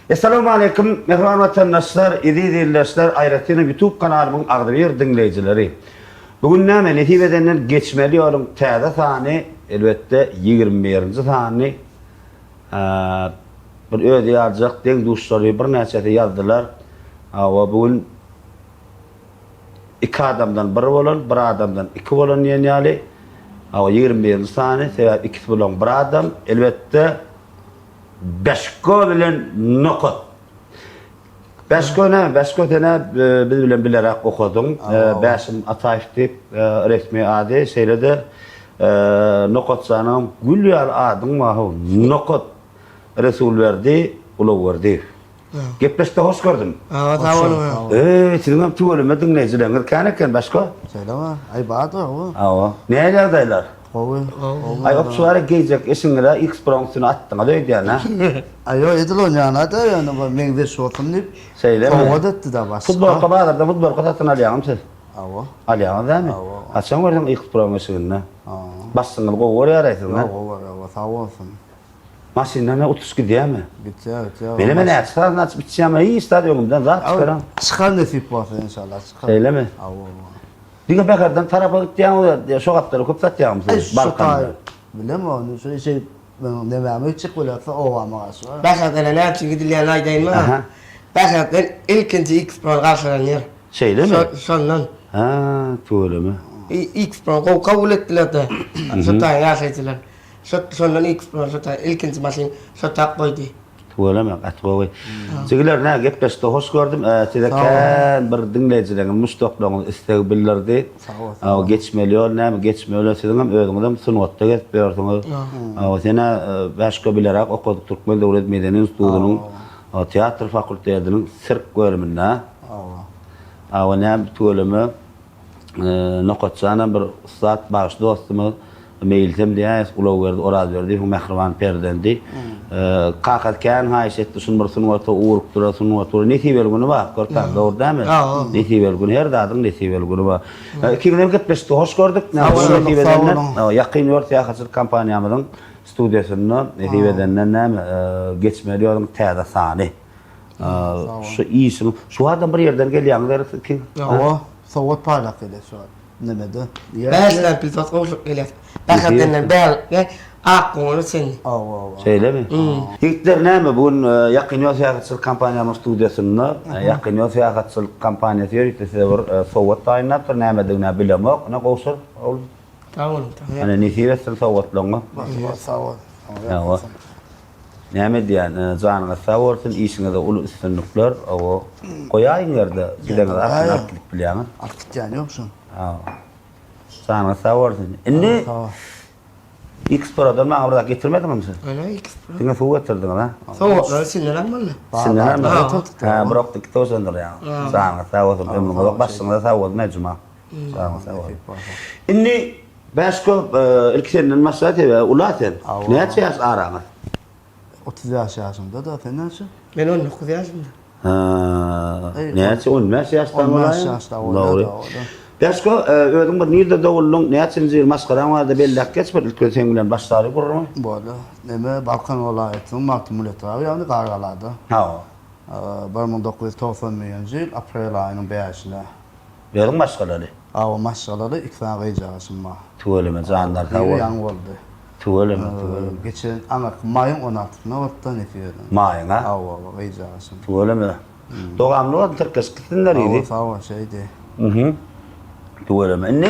Essalawmaleýkim mähriban watandaşlar, eziz ildeşler, aýratynam YouTube kanalymyň agzybir diňleýjileri. Bu gün näme nesip edenden geçmeli ýoluň täze sany, elbetde 21-nji sany. Bir özi ýaljak deň-duşlary birnäçesi ýazdylar. Hawa bu gün iki adamdan bir bolan, bir adamdan iki bolan diýen ýaly. Hawa 21-nji sany, sebäp ikisi bulaň bir adam. Elbetde Beşko bilen Nokat. Beşko näme? Beşko sen-ä biz bilen bileräk okadyň. Bäşim Ataýew diýip resmi ady. Şeýle-de Nokatjanyňam gül ýaly adyň bar-how. Nokat Resulberdi Ulugberdiýew. Gepleşikde hoş gördüm. Aga sag boluň. Eý, siziňem tüweleme diňleýjileriňiz kän eken Beşko. Şeýlemi? Aý bardyr gowy. Hawa. Nähili ýagdaýlar? Gowy. Aý opşy bara geýjek eşigiňize X-Pro-nyň üstüne atdyňyz öýdýän a? Aý ýok edil on ýana-da ýöne bir meňzeş bolsun diýip Şeýlemi? sowgat etdi-de başga. Futbolka bazardan futbolka satyn alýaňmy siz? Hawa. Alýaňyz dämi? Hawa. Haçan gördüň X-Pro-nyň eşiginde? Hawa. Başyňyzy gowy görýäraý siziň a? Ýok gowy görýär, sag bolsun. Maşynda ne utuş gidýärmi? Gitýär, gitýär. Menem näçe sazny açyp içýän, hiç zat öňümden zat çykaran. Çykar nesip bolsa inşallah çykar. Şeýlemi? Hawa. Hawa. Diňe Bäherden tarapa gitýäňiz, şo gapdala köp satýaňmy siz Balkanda? Bilemok, indi şu işi meniň nemäme gitjek bolýarsa obama garşy bar. Bäherdene näme üçin gidilýänini aýdaýynmy? Aha. Bäherden ilkinji X-Pro garşylan ýer. Şeýlemi? Şondan. Ha, tüweleme. X-Pro gowy kabul etdiler-de. Şu taýy ýaşaýjylar. Şo şondan X-Pro şo taý ilkinji maşyn şo tak goýdy. Tüweleme gaty gowy. Jigiler nä gepleşikde hoş gördüm. Size kän bir diňleýjileriňiz, muşdaklaryňyz isleg bildirdi. Sag bol. Geçmeli ýol näme geçmeli ýol siziňem özüňizem sungatda gezip ýörsüňiz. Senä Bäşko bileräk okadyk Türkmen döwlet medeni institutynyň teatr fakultetiniň sirk bölüminde. Hawa näme tüweleme. Nokatjanam bir ussat bagşy dostumyz, Meýilsem diýäýeris, Ulagberdi Orazberdiýewiň mähriban perzendi. Kakasy kän haýyş etdi, şuny bir sungata ugrukdyra, sungata ugruk. Nesibeli güni bar, körpäm, dogry dälmi? Nesibeli güni, her zadyň nesibeli güni bar. Ikiňizem gepleşikde hoş gördük. Sag boluň, sag boluň. Ýakyn ýol syýahatçylyk kompaniýamyzyň studiýasynda nesip edenden näme, geçmeli ýoluň täze sany. Şu işiň, şu adam bir ýerden gelýäňiz gerek siz? Hawa, sowgat paýlap gelýär şu wagt. Nemede? Bäşden pilsos gowşup gelýär. Bäherdenden bärlikde Akgoňura çenli. Hawa, hawa. Şeýlemi? Ýigitler näme, bu gün Ýakyn ýol syýahatçylyk kompaniýamyň studiýasynda Ýakyn ýol syýahatçylyk kompaniýasy ýörite size bir sowgat taýynlapdyr. Nämedigini bilemok. Ine Gowşur, ogul. Sag boluň. Ine nesip etsin sowgatlaryňa. Sag bol. Hawa. Näme diýýän, janyňyz sag bolsun, işiňizde uly üstünlikler, owo, goýaýyň ýerde, gideňiz arkaýyn alyp gidip bilýäňiz. Alyp gitýän ýok şony. Hawa. Janyňyz sag bolsun. Indi X-Pro-dan maňa bir zat getirmediňizmi siz? Ene X-Pro. Diňe suw getirdiňiz, ha? Sowgatlary içinden almaly. Içinden almaly. Ha, bir okda iki towşan durýar. Janyňyz sag bolsun, ömrüňiz uzak, başyňyza sag bolsun, Juma. Janyňyz sag bolsun. Indi Bäşko, ilki senden başlaý, sebäbi ula sen. Näçe ýaş araňyz? 35 ýaşymda-da, sen näçe? Men 19 ýaşymda. Ha, näçe, 15 ýaşdan bolaýyn? 15 ýaşda bolýar. Bäşko, özüň bir nirde doguldyň, näçinji ýyl, maşgalaň barada belläp geç bir, ilki seň bilen başlaly gürrüňi. Boldy. Neme, Balkan welaýatynyň Magtymguly etraby, ýagny Gargalada. Hawa. 1991-nji ýyl aprel aýynyň bäşine. Özüň maşgalaly? Hawa maşgalaly iki sany gyzjagaşym bar. Tüweleme janlar sag Biri bolsun. ýaňy boldy. Tüweleme tüweleme. Geçen aňyrky maýyň on altysyna bolupdy nesip eden. Maýyň a? Hawa hawa gyzjagaşym. Tüweleme. Dogamly bolsun tirkeşip gitsinler Hawa yzy. sag bol şeýdi. Mhm. Tüweleme. Indi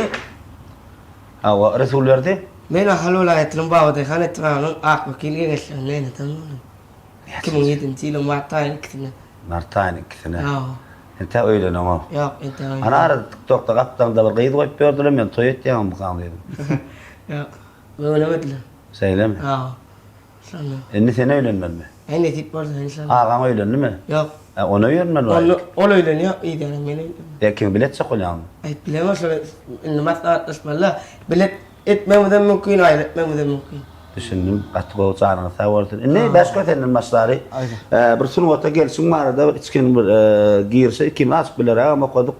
Hawa Resulberdi. Men Ahal welaýatynyň Babadaýhan etrabynyň Akwekil geňeşliginde enedan boldum. 2007-nji ýylyň mart aýynyň ikisinde. Mart aýynyň ikisine. Hawa. Entäk öýleneňok. Ýok, entäk öýlenemok. Ana arada TikTokda gapdaňda bir gyz goýup ýördüler, men toý etýäňmikam diýdim. Ýok, göwnemediler. Şeýlemi? Hawa. Şonda. Indi sen öýlenmelimi? Aý nesip bolsa inşallah. Agaň öýlendimi? Ýok. Ä, ony öýermeli Onda ol öýlenýär, yzýany men öýlenmeli. Ýa kim bilet etjek bolýaňmy? Aý bilemok şony indi maslahatlaşmaly-da. Bilet Etmegimizem mümkin aýry etmegimizem mümkin. Düşündim. Gaty gowy janyňyz sag bolsun. Indi Bäşko senden başlary. Bir sungata gelşiň barada bir içgin bir girişe ikimiz açyp bilerägem okadyk.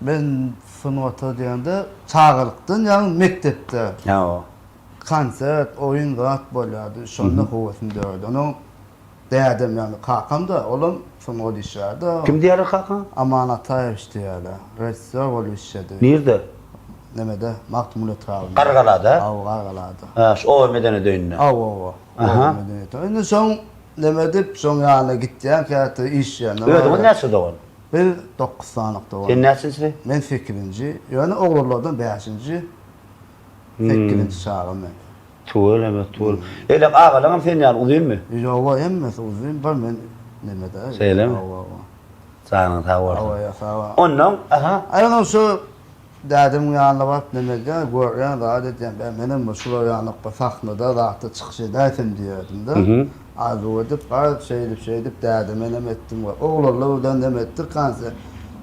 Men sungata diýende çagalykdan ýagny mekdepde. Hawa. Konsert, oýun zat bolýardy. Şonda höwesim döredi. Onuň. Dädem ýagny kakam-da, olam sungat işgäri-de. Kim diýýärler kakaňa? Aman Ataýewiç diýýärler. Režissýor bolup işledi. Nirde? Nemede, Magtymguly etrabynda. Gargalada? Hawa, Gargalada. Ha, şu oba medeniýet öýünde. Hawa, hawa. Aha. Oba medeniýet öýünde. Indi şoň neme edip, şoň ýanyna gitýän käte işleýän. Özüňiz näçe dogan? Biz dokuz sanyk dogan. Sen näçinjisi? Men sekizinji. Ýöne oglanlardan bäşinji. Sekizinji çaga men. Tüweleme, tüweleme. Eýlek agalaňam sen ýaly uzynmy? Ýoga hemmesi uzyn, bir men nemede. Şeýlemi? Hawa, hawa. Janyň sag bolsun. Hawa, ýa sag bol. Onnoň, aha. Aý onnoň şu dädemiň ýanyna baryp neme edýän, görýän, zat edýän, bä menem bir şular ýaly bir sahnada zatda çykyş edäýsem diýerdim-de. Arzuw edip, garaz şeýdip, şeýdip dädeme neme etdim we oglanlar bilen neme etdik konsert.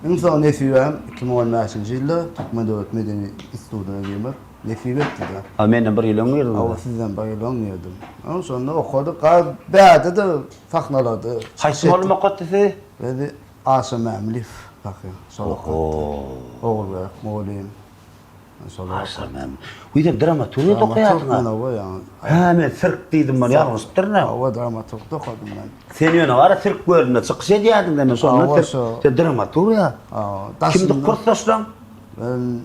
Iň soň nesibäm 2015-nji ýylda Türkmen döwlet medeni institutyna girmek. Nesip etdi-de. A menden bir ýyl öň girdiňiz-ä? Hawa, sizden bir ýyl öň girdim. Öň şonda okadyk. Garaz, bärde-de sahnalarda çykyş Haýsy etdik. mugallym okatdy sizi? Bizi Aşa Mämiliýew pahyr, şol okatdy. Ogulberek mugallym. Şol Aşa Mämiliýew. Wiý, sen dramaturgiýada okaýarsyň-a? Dramaturg men, hawa, ýaňy. Hä, men sirk diýdim, muny ýalňyşypdyryn-a. Hawa, dramaturgda okadym men. Sen ýöne bar-a sirk bölüminde çykyş edýärdiň-dä, men şonda Hawa, sirk, şo. sen dramaturgiýa. Hawa, Kimdi daşynda. kursdaşlaň?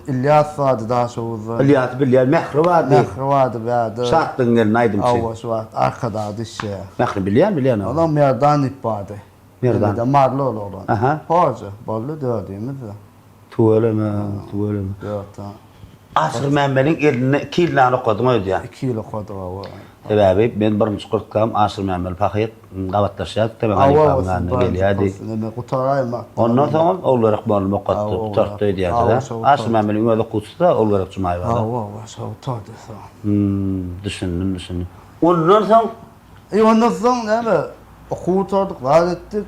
Ylýas bardy Daşoguzda. Ylýasy bilýän, Mähri bardy. Mähri bardy bärde. Şatlygyň gelni aýdymçy. Hawa, şu wagt Arkadagda işleýär. Mähri bilýän, bilýän. Onam Merdan diýip bardy. Merdan. Indi-de Maryly ol oglan. Aha. Hoja, boldy dördümiz-de. Tüweleme, tüweleme. Dört sany. Aşyr Mämmeliň elinde iki ýyl nan okadyň öýdýän. Iki ýyl okadyk, hawa. Sebäbi men birinji kurskam Aşyr Mämmeli pahyr gabatlaşýardyk da men halypamyň ýanyna gelýärdi. Ondan soňam Ogulgerek mugallym okatdy, gutartdy öýdýärdi-de. Aşyr Mämmeliň öz okuwçysy-da Ogulgerek Jumaýewa-da. Hawa, hawa, şo gutardy soň. Hum, düşündim, düşündim. Ondan soň? E, ondan soň näme, okuw gutardyk, zat etdik,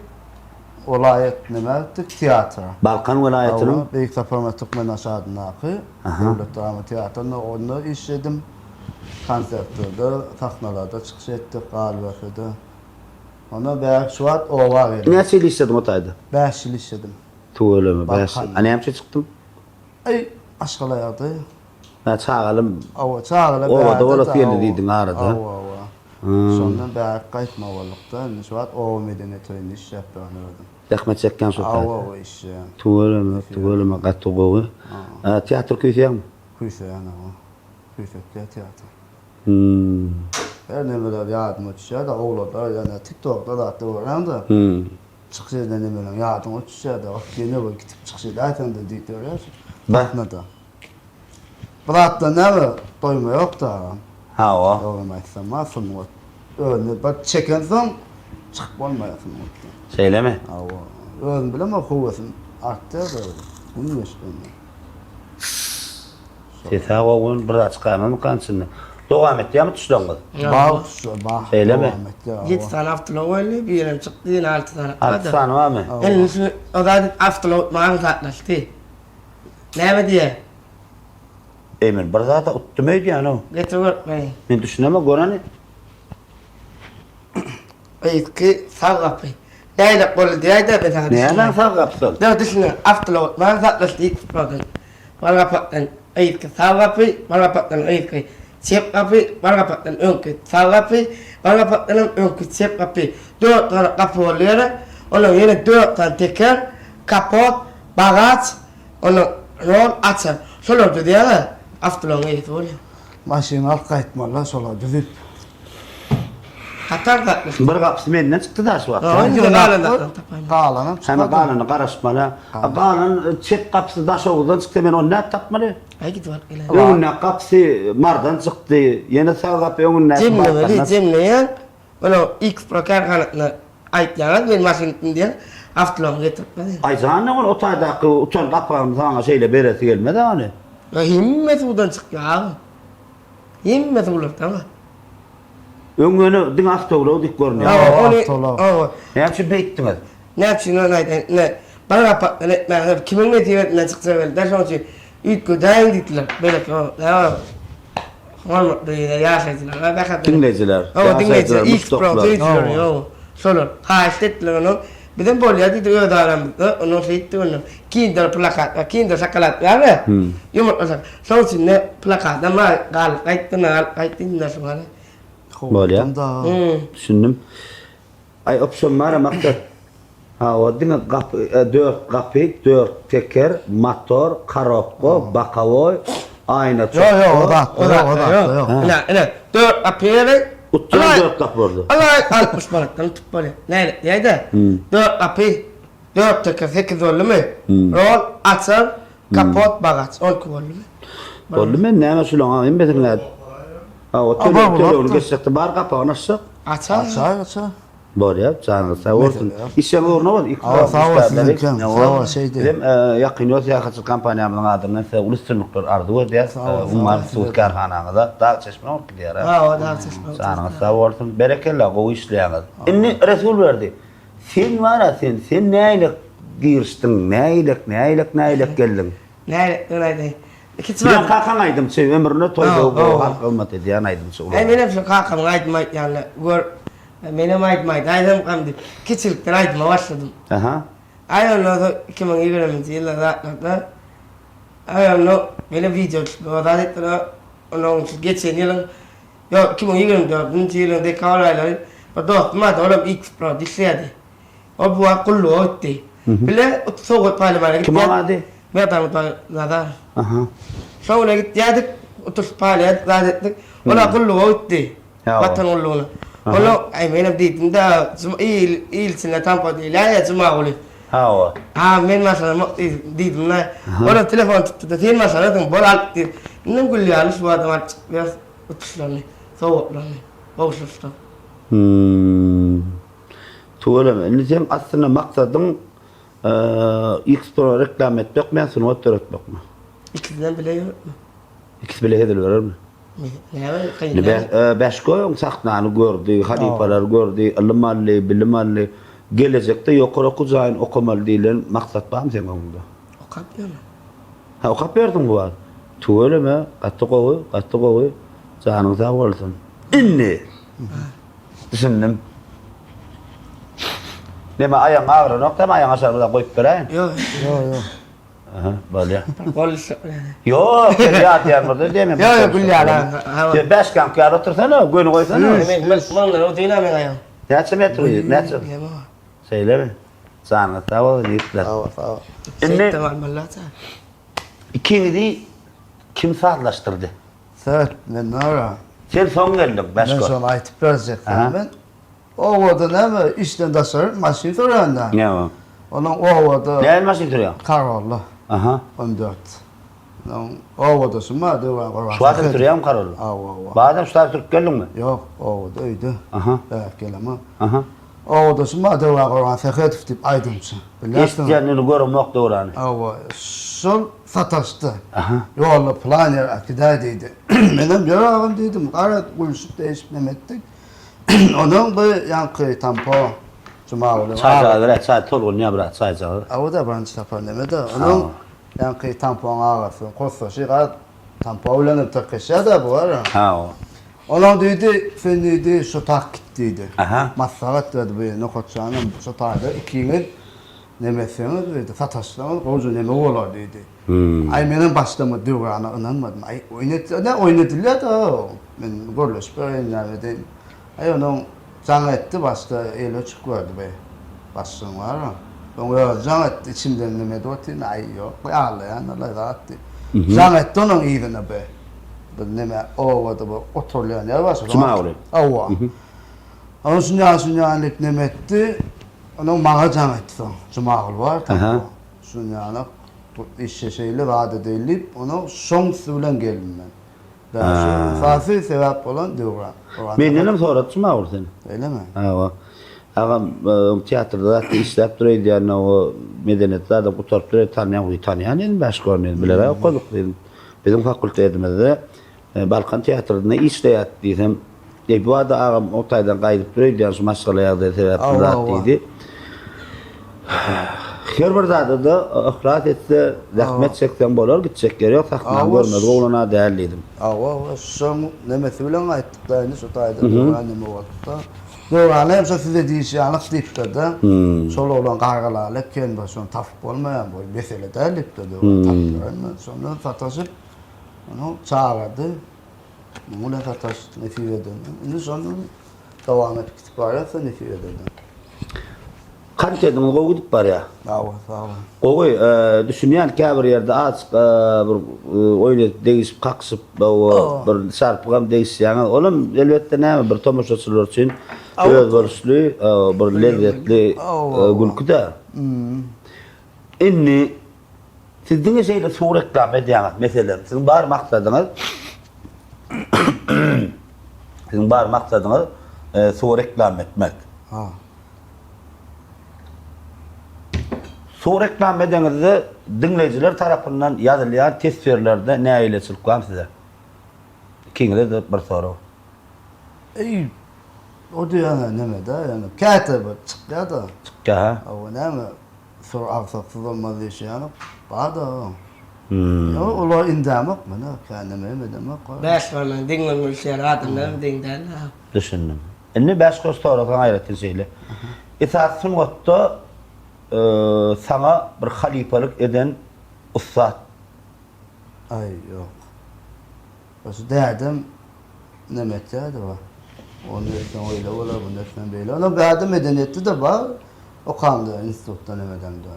welaýat näme etdik, teatra. Balkan welaýatynyň? Hawa, Beýik Saparmyrat Türkmenbaşy adyndaky döwlet drama teatrynda onda işledim. Konsertlerde, sahnalarda çykyş etdik, galyberse-de. Ondan bäri şu wagt oba geldim. Näçe ýyl işlediň o taýda? Bäş ýyl işledim. Tüweleme, bäş ýyl. A näme üçin çykdyň? Aý, maşgala ýagdaýy. Hä, çagalym. Hawa, çagalar Obada bolasy geldi diýdiň arada. Hawa, hawa. Şondan bäri gaýtma bolduk-da. Indi şu wagt oba medeniýet öýünde işläp ýörün özüm. Zähmet çekýän şo taýda. Hawa, hawa, işleýän. Tüweleme, tüweleme, gaty gowy. Teatr küýseýäňmi? Küýseýän, hawa. Küýsetýär teatr. Hmm. Her nemeler ýadyma düşýär-de, oglanlar ýöne TikTokda zatda görýäň-de. Çykyş eden nemeleň ýadyňa düşýär-de, wah, ýene bir gitip çykyş edäýseň-de diýip ýörýär sahnada. Bu zatdan näme doýma ýok-da agam. Hawa. Dogrymy aýtsam, a sungat özüne bir çekensoň çykyp bolmaýar sungatdan. Şeýlemi? Hawa. Özüm bilemok höwesim artýar-da gün geçdikçe. Sesä gowy bir zat çykarmamykan içinde. Dowam etýärmi tutuşlaryňyz? Bar tutuşlar bar. Şeýlemi? Dowam etýär. Ýedi sany awtoulag boldy, birem çykdy, ýene alty sany Alty sany barmy? Indi şu o zat awtoulag utmak aňsatlaşdy. Näme diýýär? Eý men bir zada utdum öýdýän-ow. Getir görüp Men düşünemok göreni. Yzky sag gapy. Nähili boldy diýäýdä men saňa düşünýän. Nämäň sag gapysy ol? Ýok düşünýän. Awtoulag utmak aňsatlaşdy diýip tutmadyň. Bir gapakdan yzky sag gapy, bir gapakdan yzky çep gapy, bir gapakdan öňki sag gapy, bir gapakdanam öňki çep gapy. Dört sany gapy boldy ýere. Ondan ýene dört sany teker, kapot, bagaç, ondan rol, açar. Şolary düzýäň-ä, awtoulagyň eýesi bolýaň. Maşyny alyp gaýtmaly-la şolary düzüp. Hatar zatmy? Bir gapysy menden çykdy da şu wagt. Indi galan zatlaryny tapaýyn. Galanam çykar. Hany galany garaşmaly. Galan çep gapysy Daşoguzdan çyksa men ony nädip tapmaly? Aý gidip alyp geleýin. Öňündäki gapysy Mardan çykdy. Ýene sag gapy öňündäki Jemlemeli, jemleýän. Ol X-Pro kärhanasyna aýtýaňyz, men maşyn gitdim diýen, awtoulagyňy getirip berýär. Aý jan ol o taýdaky utan gapagyny saňa şeýle beresi gelmez ony. Hemme suwdan çykýar aga. Hemme suwlardan bar. Öň ýöne diňe awtoulag diýip görünýär. Hawa, ony hawa. Näme üçin beýtdiňiz? Näme üçin ony aýdaýyn, ine, bir gapakdan etmäňiz, kimiň nesibesinden çyksa belli däl, şonuň üçin üýtgedäýiň diýdiler. Beýleki näme hormatly ýaşaýjylar, bähbitli. Diňleýjiler, Hawa, diňleýjiler, X-Pro söýüjiler, hawa, şolar haýyşt etdiler ondan. Bizem bolýar diýdik öz aramyzda, ondan şeýtdik ondan. Kinder plakat bar, kinder şokolad bar-a, ýumurtga şokolad. Şoň içinde plakadam bar, galyp gaýtdym, alyp gaýtdym indi şuňa. Bolýar. Düşündim. Aý opşam bara maksat. Hawa diňe gapy dört gapy, dört teker, motor, korobka, bokowoý, aýna Ýok ýok o zat ýok o zat ýok. Ine ine dört gapy gerek. Utýan dört gapy boldy. Alaý 60 manatdan utup bolýar. Näle diýäýdä. Dört gapy, dört teker sekiz boldumy? Rol, açar, kapot, bagaç 12 boldumy? Boldy men näme şulaň hemmesini nädip. Hawa tölegini geçjekde bar gapagyny açjak. Açar. Açar açar. Bolýar, janyňyz sag bolsun. Işjeň ugruna bolsun. Iki Sag sag bol siziňkem. Sag bol şeýdi. Bizem Ýakyn ýol syýahatçylyk kompaniýamyzyň adyndan size uly üstünlikler arzuw edýäs. Umman hususy kärhanaňyza Dag çeşme bolup gidýär. Hawa, Dag çeşme. Janyňyz sag bolsun. Berekella, gowy işleýäňiz. Indi Resulberdi, sen bar-a sen, sen nähili girişdiň, nähili, nähili, nähili geldiň? Nähili aýdaýyn. Ikinji Bilen kakaň aýdymçy, ömrüne toý döwüp halk hyzmat edýän aýdymçy uly. Äý menem şu kakamyň aýdym aýtýanyny gör menem aýdym aýdaýsamkam diýip kiçilikden aýdyma başladym. Aha. Aý ondan soň 2020-nji ýylda zatlarda aý onda meni wideo düşüp zat etdiler. Ondan şu geçen ýylyň ýok 2024-nji ýylyň dekabr aýlary bir dostum bardy olam X-Pro işleýärdi. Ol bu wagt gulluga gitdi. Bile sowgat paýlamaga gitýär. Kim oň ady? Merdan Nazar. Aha. Şo güne gitýärdik, oturyp paýlaýardyk, zat etdik. Ol-a gulluga gitdi. Watan gullugyna. Ol-a, aý menem diýdim-dä, il, il içinde tampa diýilýär-ä Jumaguly. Hawa. Ha, men başaramok diýdim-dä. Ol-a telefon tutdy-da, sen başararsyň, bol alyp diýip. Indem gülýärler şu adam alyp çykyp ýör utuşlaryny, sowgatlaryny gowşuryşda. Hum. Tüweleme. Indi seň aslynda maksadyň X-Pro reklama etmekmi ýa sungat döretmekmi? Ikisinem bile ýöretmek. Ikisi bile hezil berermi? Näme kyn Indi Bäşko öň sahnany gördi, halypalary gördi, ylym aldy, bilim aldy. Gelejekde ýokary okuw jaýyny okamaly diýlen maksat barmy seň öňüňde? Okap ýörün. Ha okap ýörsüň bu wagt. Tüweleme, gaty gowy, gaty gowy. Janyň sag bolsun. Indi Düşündim. Neme aýagyň agyranok dämi aýagyň aşagyna bir zat goýup beräýin. Ýok. Ýok, ýok. Aha, bolýar. Gol işlep bilen. Ýok, sen ýatýan burada deme. Ýok, ýok, gülýär. Sen bäş gaňk ýaly otursana, göni goýsana. Men mundan uzyn-a meň aýagym. Näçe metr uzyn, näçe? Şeýlemi? Janyňyz sag bolsun, ýigitler. Sag bol, sag bol. Indi ikiňizi kim sazlaşdyrdy? Seret, men nara? Sen soň geldiň, Men şony aýtyp berjek saňa. Men obada näme, işden daşary maşyn sürýän-dä. Näme? Onuň obada. Näme maşyn sürýäň? Karolla. Aha. 14. Onuň obadaşym bar, Döwran Gurban. Şu wagtam sürýäňmi Karolla? Hawa, hawa. Badam şu taýy sürüp geldiňmi? Ýok, obada, öýde. Aha. Bärik gelemok. Aha. Obadaşym bar Döwran Gurban Sähedow diýip aýdymçy. Bilýärsiňmi? Eşidýänini göremok Döwrany. Hawa, şol sataşdy. Ýolda pylan ýere äkidäý diýdi. Menem ýör agam diýdim. Gara gülşüp degişip neme etdik. Onuň bu ýaňky tampo Jumaguly. Çaýjagaz beräý, çaý tolgunýar biraz çaýjagaz. Hawa-da birinji sapar neme-de. Onuň ýaňky tampoň agasy Kossaşy gaz tampo bilenem tirkeşýär-dä bu gara. Hawa. Onuň diýdi, sen diýdi, şu tak git diýdi. Aha. Maslahat berdi bu Nokatjanam şu taýda ikiňiz Neme etseňiz diýdi, sataşsaňyz gowja neme bolar diýdi. Aý menem başda Döwrana ynanmadym. Aý oýun etse ne oýun edilýär-de men gürleşip bereýin näme edeýin. Aý onuň jaň etdi başda eli öçük gördi bi başlygyň bar-a. Soň özi jaň etdi içimden neme edip otyryn aý ýok bi aldaýandyr-laý zat diýip. Jaň etdi onuň yzyna bi. Bir neme obada bir oturylýan ýer bar şo. Jumaguly. Hawa. Onuň şunýa şunýa diýip neme etdi. Onuň maňa jaň etdi soň. Jumagul bar tapba. Şunuň ýaly bu işe şeýle zat edeýin diýip, onuň şoň üsti bilen geldim men. Bäşi esasy sebäp bolan Döwran. Mendenem sorady Jumagul seni. Şeýlemi? Hawa. Agam öň teatrda zatda işläp dur öýdýän o medeniýet zada gutaryp dur tanýan goý tanýan dedim Bäşgor men bilerä okadyk dedim. Biziň fakultetimizde Balkan teatrynda işleýärdi diýsem, Eý, bu bada agam o taýdan gaýdyp dur öýdýän şu maşgala ýagdaýy sebäpli zat diýdi. Her bir zada-da yhlas etse, zähmet çekseň bolar, gitjek ýeri ýok, sahnany görmedik oglan-a däl diýdim. Hawa, hawa, şoň nemesi bilen gaýtdyk-da indi şu taýda Döwran neme bolupdy. Döwrana hem şo size diýişi ýalyk diýipdir-de. Şol oglan gargalaly eken, bir şony tapyp bolmaýan, bu mesele däl diýipdir Döwran, tapyp berenmi. Şondan sataşyp, Ony çagyrdy. Muň bilen sataşdyk nesip edende. Indi şondan dowam edip gidip barýas-da nesip edende. Kontentiňiz gowy gidip barýar. Sag bol, sag bol. Gowy, düşünýän käbir ýerde azjyk bir oýun edip degişip kakyşyp bir çarpygam degişýäňiz. Olam elbetde näme bir tomaşaçylar üçin özboluşly bir lezzetli gülki-dä. Indi siz diňe şeýle suw reklama edýäňiz meselem. Siziň bar maksadyňyz siziň bar maksadyňyz suw reklama etmek. Suw reklama edeňizde diňleýjiler tarapyndan ýazylýan teswirlerde nägileçilik barmy size? Ikiňize-de bir sorag. Eý, o diýýäň-ä neme-dä, ýöne käte bir çykýa-da. Çykýa, hä? Hawa, näme, sur agsaksyz bolmaz diýşi ýaly, bar-da oň. Ýöne olar indämok men-ä, kän neme edemok. Bäş barmagyň deň bolmaly ýaly adamlaram deň däl-ä. Düşündim. Indi bäş goş sorasaň aýratyn şeýle. Esasy sungatda saňa bir halypalyk eden ussat. Aý ýok. Şu dädem neme etýärdi bar. Ony etseň öýle bolar, muny etseň beýle bolar. Bärde medeniýetli-de bar. Okamda institutda neme edemde.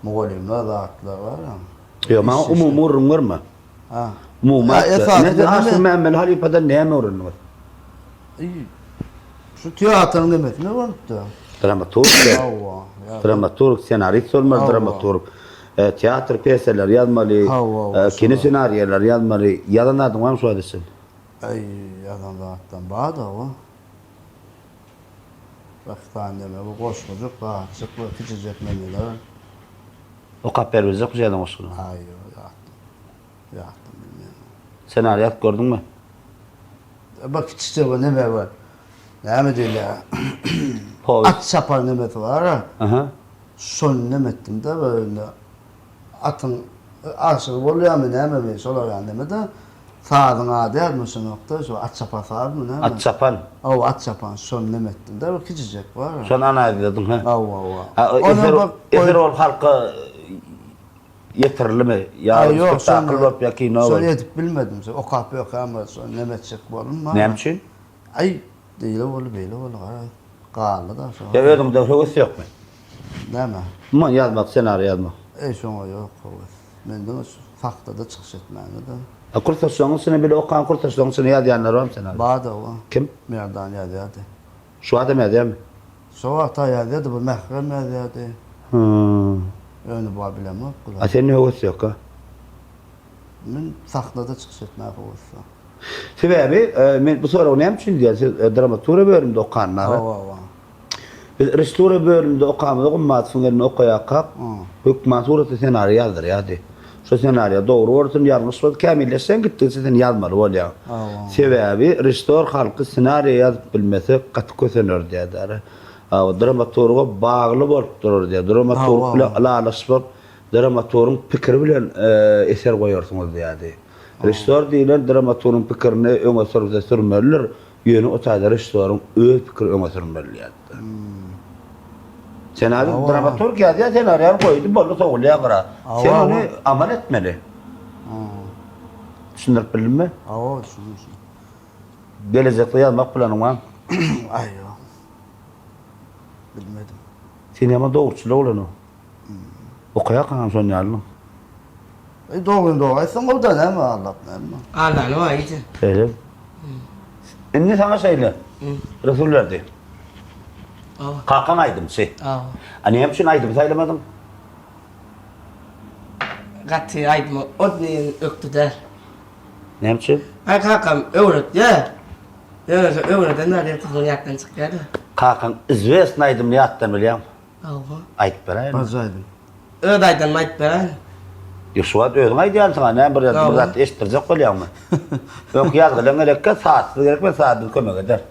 Mugallymlar zatlar bar. Ýok, maňa umumy gürrüň berme. Ha. Umumy. Esasy Aşyr Mämmeli halypadan näme öwrendiňiz? Şu teatryň nemesini öwrenipdi. Dramaturg. Hawa. Dramaturg, ssenarist bolmaly, dramaturg. Teatr pýesalary ýazmaly, kino ssenariýalary ýazmaly. Ýazan zadyň barmy şu wagta çenli? Aý, ýazan zatdan bar-da, hawa. Pakistan neme bu goşgujyk, zatjyk we kiçijek nemeler. Okap beribiljekmi şu ýazan goşgyny? Aý, ýok, ýatdan. Ýatdan bilmeýän. Ssenariý ýazyp gördüňmi? Bir kiçijek bir neme bar. Näme diýilýär? Powest. At çapar nemesi bar-a. Aha. Şony neme etdim-de, bir indi atyň aşygy bolýarmy, nämemi, şolar ýaly neme-de. Sazyň ady ýadyma düşenok-da, şo at çapar sazmy, näme? At çapan. Hawa, at çapan, şony neme etdim-de, bir kiçijek bar. Şony analizlediň, hä? Hawa, hawa. Ha, eser, eser bolup halka ýetirilimi? Ýa spektakl bolup ýa kino bolup? Şony edip bilmedim. Şo okap ýökäm bir şony neme etjek boldum. Näme üçin? Aý, beýle boldy, beýle boldy, garaz, galdy-da şo. Ýa özüňde höwes ýokmy? Nämä? Umuman ýazmak, ssenariý ýazmak. Eý, şoňa ýok höwes. Men diňe şu sahnada çykyş etmäge-de. A kursdaşlaryň içinde bile okan kursdaşlaryň içinde ýazýanlar barmy ssenariý? Bar-da, bar. Kim? Merdan ýazýardy. Şu adam ýazýarmy? Şo wagt-a ýazýardy, bu Mährem ýazýardy. Hü. Ýöne bu bilemok bular. A sende höwes ýok-a? Men sahnada çykyş etmäge höwes bar. Sebäbi men bu soragy näme üçin diýýän, siz dramaturgiýa bölüminde okan-da. Hawa, hawa. Biz režissura bölüminde okamyzda Gummatowyň elinde okaýarkak, hökman suratda ssenariý ýazdyrýardy. Şo ssenariýa dogry bolsun, ýalňyş bolsun, kämilleşseň gitdigiçe sen ýazmaly bolýaň. Sebäbi režissýor halky ssenariýa ýazyp bilmese gaty kösener diýýärdi. Dramaturga bagly bolup durar diýýär. Dramaturg bilen ylalaşmak, dramaturgyň pikiri bilen eser goýarsyňyz diýýärdi. Režissýor diýlen dramaturgyň pikirini öňe sürse sürmelidir. Ýöne o taýda režissýoryň öz pikiri öňe sürmeli diýýärdi. Senariý dramaturg ýazýar, senariýany goýdy, boldy, sowulýar gyra. Sen ony amal etmeli. Düşündirip bildimmi? Hawa, düşündim. Gelejekde ýazmak planyň barmy? Aý, ýok. Bilmedim. Sen ýaman dogruçyl oglan-ow. Okaýarkaňam şon ýalydyň. Eý dogryny dogry aýtsaň gowy-da näme aldap näme. Aldany bar ýiti. Şeýle. Indi saňa şeýle. Resulberdi. Hawa. Kakaň aýdymçy. Hawa. A näme üçin aýdym saýlamadyň? Gaty aýdyma o diýen ökde däl. Näme üçin? Aý kakam öwretýär. Ýöne şo öwreden zady ertesi gün ýatdan çykýar-da. Kakaň izwestnyý aýdymyny ýatdan bilýäňmi? Hawa. Aýdyp beräýiň. Birje aýdym. Öz aýdanymy aýdyp beräýiň. Ýok, şu wagt özüň aýdýansyň-a, näme bir bir zat eşitdirjek bolýaňmy? Öňki ýazgylaň gerekkä, sazsyz gerek men saz biz kömek eder.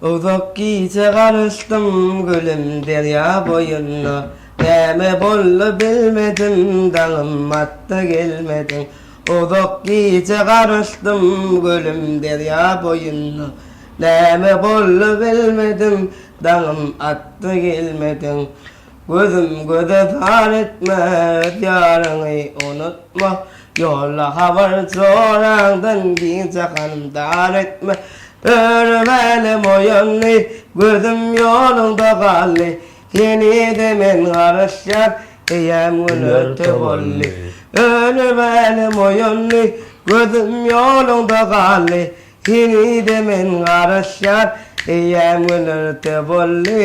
Uzak gije garaşdym gülüm derýa boýunda Näme boldy bilmedim daňym atdy gelmediň Uzak gije garaşdym gülüm derýa boýunda Näme boldy bilmedim Daňym atdy gelmediň Gözüm göze zar etme Öz ýaryňy unutma Ýolla habar joraňdan Gije hanym dar etme Öri mälem oýandy. Gözüm ýoluňda galdy, Henize men garaşýan, Eýýäm günorta boldy. Ölüm älem oýandy, Gözüm ýoluňda galdy, Henize men garaşýan, Eýýäm günorta boldy.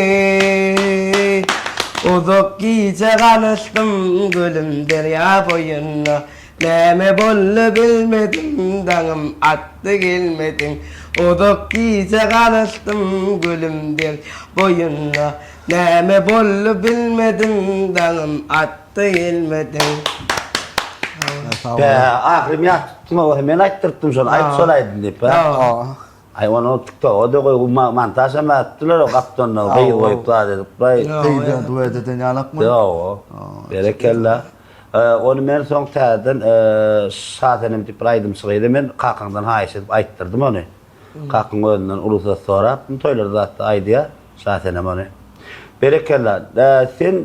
Uzak gije garaşdym, Gülüm derýa boýunda, Näme boldy bilmedim, Daňym atdy gelmediň. Uzak gije garaşdym, Gülüm derýa boýunda, Näme boldy bilmedim, Daňym atdy gelmediň. Bä, ahyrym ýat tutdum oba, men aýtdyrypdym şony, aýt şol aýdym diýip, hä? Aý, ony TikToka-da goý, montažam etdiler o gapdalynda gyz goýup zat edip, baý. Gyz bilen duet eden ýalakmy? Ýok. Berekella. Ony men soň täzeden Şasenem diýip bir aýdymçy gyza men kakaňdan haýyş edip aýtdyrdym ony. Kakyň özünden rugsat sorap, toýlarda zatda aýdýar Şasenem ony. Berekella. Sen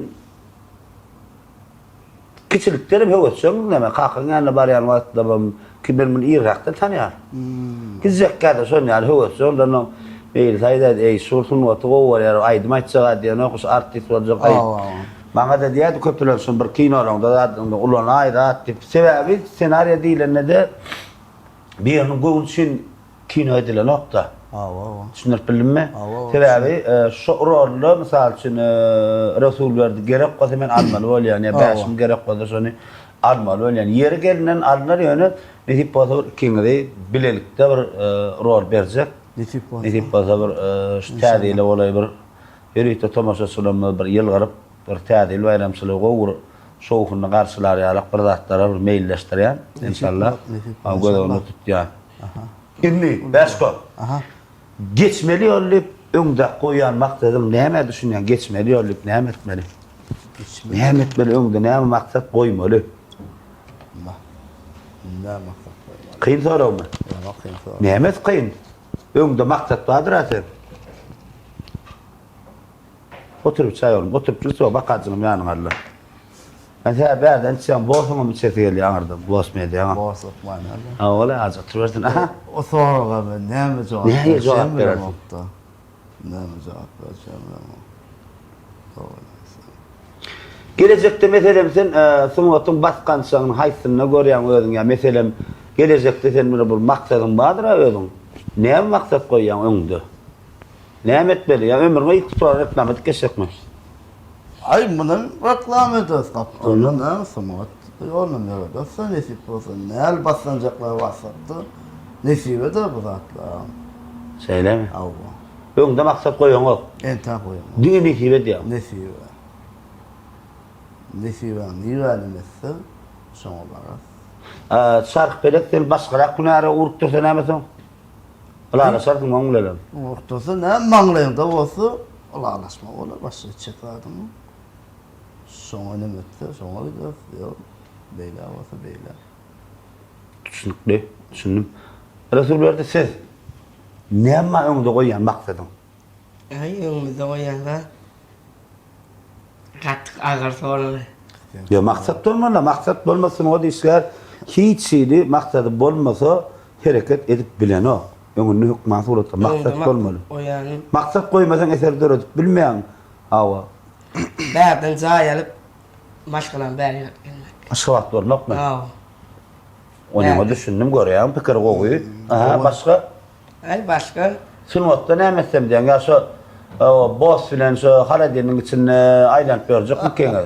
Kiçilikdenem höwesjeňdiň näme, kakaň ýanyna barýan wagtlarym ki men muny irräkden tanýaryn. Kiçijekkäde şon ýaly höwesjeň, ondan soň Meýlis aýdaýdy, eý, şu sungaty gowy görýär, aýdym aýtjag-a diýenok, şu artist boljak, aý. Maňa-da diýýärdi köpülenç şuny bir kinolaryňda zadyňda ulanaý zat diýip. Sebäbi ssenariýa diýlende-de biriniň göwni üçin Kino edilenok-da. Hawa, hawa. Düşündirip bildimmi? Hawa, hawa. Sebäbi şo rolda, mysal üçin, Resulberdi gerek bolsa men almaly bolýan, ýa Bäşim gerek bolsa şony almaly bolýan. Ýeri gelenden alnar, ýöne nesip bolsa bir ikiňizi bilelikde bir rol berjek. Nesip bolsa. Nesip bolsa bir şu Täze ýyla golaý bir ýörite tomaşaçylarymyz bir ýylgyryp, bir Täze ýyl baýramçylygy gowy bir şowhunly garşylar ýalak bir zatlara bir meýilleşdirýän. Enşalla. Göz öňünde tutýan. Indi, Bäşko. Geçmeli ýol diýip, öňde goýýan maksadyň nämä düşünýäň? Geçmeli ýol diýip näme etmeli? Näme etmeli öňde näme maksat goýmaly? Näme maksat goýmaly? Kyn soragmy? Ýok, kyn sorag. Nämesi kyn? Öňde maksat bardyr-a seň. Oturyp çaý oglum, oturyp içip bakajygym ýanyňa al-da. Men sä bärden içýän, bosuňam içesi gelýär aňyrdan, bos mediaňam. Bos lukman ýaly. Hawa, ajy oturybersin. Aha. O soraga men näme jogap Nähili jogap berjegimi berersiň? bilemok-da. Näme jogap berjegimi bilemok. Dogry aýtsaň. Gelejekde meselem sen sungatyň basgançagyny haýsynda görýäň özüň ýa meselem gelejekde sen bir maksadyň bardyr-a özüň. Näme maksat goýýaň öňde? Näme etmeli? Ýa ömrüňe ýük tutar reklama edip geçjekmi? Aý munam reklama ederis gapdaldan näme sungat ýolunam ýöredesde nesip bolsa näl baslanjaklar bassakda nesip eder bu zatlaram. Şeýlemi? Hawa. Öňde maksat goýaňok. Entäk goýamok. Diňe nesip edýäň. Nesibe. Nesibäň nirä nem etse şoňa bararys. Çarhpelek seni başgarak hünäre ugrukdyrsa näme soň? Ylalaşarsyň oň bilenem. Ugrukdyrsa näme maňlaýyňda bolsa ylalaşma bolar başga etjek zadyň ýok. Şoňa neme etse şoňa gideris ýok beýle bolsa beýle. Düşnükli, düşündim. Resulberdi siz näme öňde goýýan maksadyň? Aý öňümizde goýýan zat Gaty agyr sorag. Ýok maksat bolmaly, maksat bolmasa sungat işgär hiç hili maksady bolmasa hereket edip bilenok. Öňünde hökman suratda maksat bolmaly. Maksat goýmasaň eser döredip bilmeýäň. Hawa. Bärden jaý alyp maşgalamy bäri alyp gelmek. Aşgabatda bolmakmy? Hawa. Onyňa düşündim görýäň pikiri gowy. Aha başga? Aý başga. Sungatda näme etsem diýýäň ýa şo boss bilen şo holodilniň içinde aýlanyp ýörjekmikiňiz?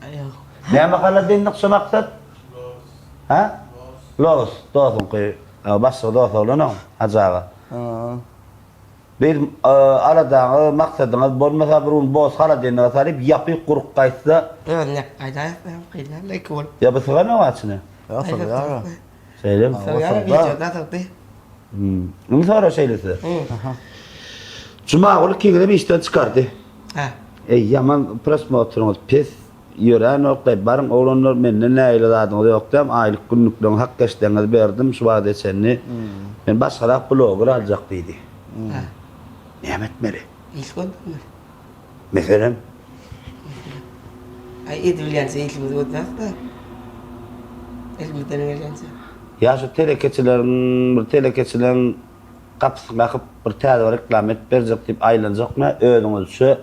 Ýok. Näme holodilnik şo maksat? Hä? Los. Dosuňky. Başga dos oglan oň, Hajy aga. Bir aladaňyz, maksadyňyz bolmasa bir gün boss holodilnige salyp ýapyk gurup gaýtsa. Özüni ýapyp gaýdaýas, gyýlar iki bolup. Ýa bu syganok içine? Ýa sygýar. Şeýlemi? Sygýar, wideoda sygdy. Indi sora şeýlese. Jumaguly ikiňizem işden çykardy. Hä. Eý, ýaman prosmotryňyz pes, ýöränok-daý, baryň oglanlar, menden nägile zadyňyz ýok däm, aýlyk günlükleň hak geçdeňizi berdim, şu wagta çenli. Men başgarak bloger aljak diýdi. Hä. Näme etmeli? Iş gözlemeli. Meselem? Aý edibilýänçe işimizi gözläris-dä. Elimizden gelýänçe. Ýa şu telekeçileriň, bir telekeçileriň. gapysyny kakyp bir täze bir reklama edip berjek diýip aýlanjakmy, özüňizçe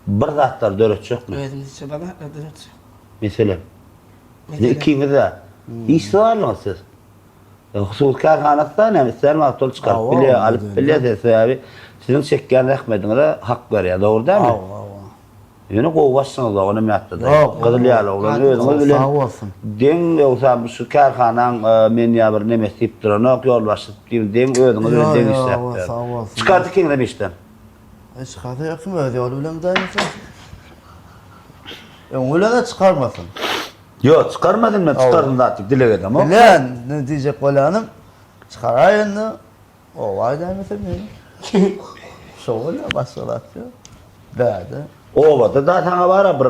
bir zatlar döretjekmi? Özümizçe bir zatlar döretjek. Meselem? Meselem? Ikiňiz-de işsiz galdyňyz siz. Hususy kärhanasy-da näme islän wagty ol çykaryp bilýär, alyp bilýär, sebäbi siziň çekýän zähmetiňize hak berýär, dogry dälmi? Hawa, hawa. Ýöne gowy başyňyz oglum ýatda-da. Ýok. Gyzyl ýaly oglan özüňiz bilen deň ýogsam şu kärhanaň men ýa bir nemesi diýip duranok, ýolbaşçysy diýip deň özüňiz bilen deň işläp ýör. Çykardy ikiňizem işden. E çykarsa ýa kim öz ýoly bilen gidäýmesin. Öňi bilen-de çykarmasyn. Ýok, çykarmasyn men çykarsyn zat diýip dileg edemok. Bilýän, ne diýjek bolýanym, çykaraý indi. Oba aýdaýmasam meni. Şo bolýar, başga zat ýok. Bärde. Obada da saňa bara bir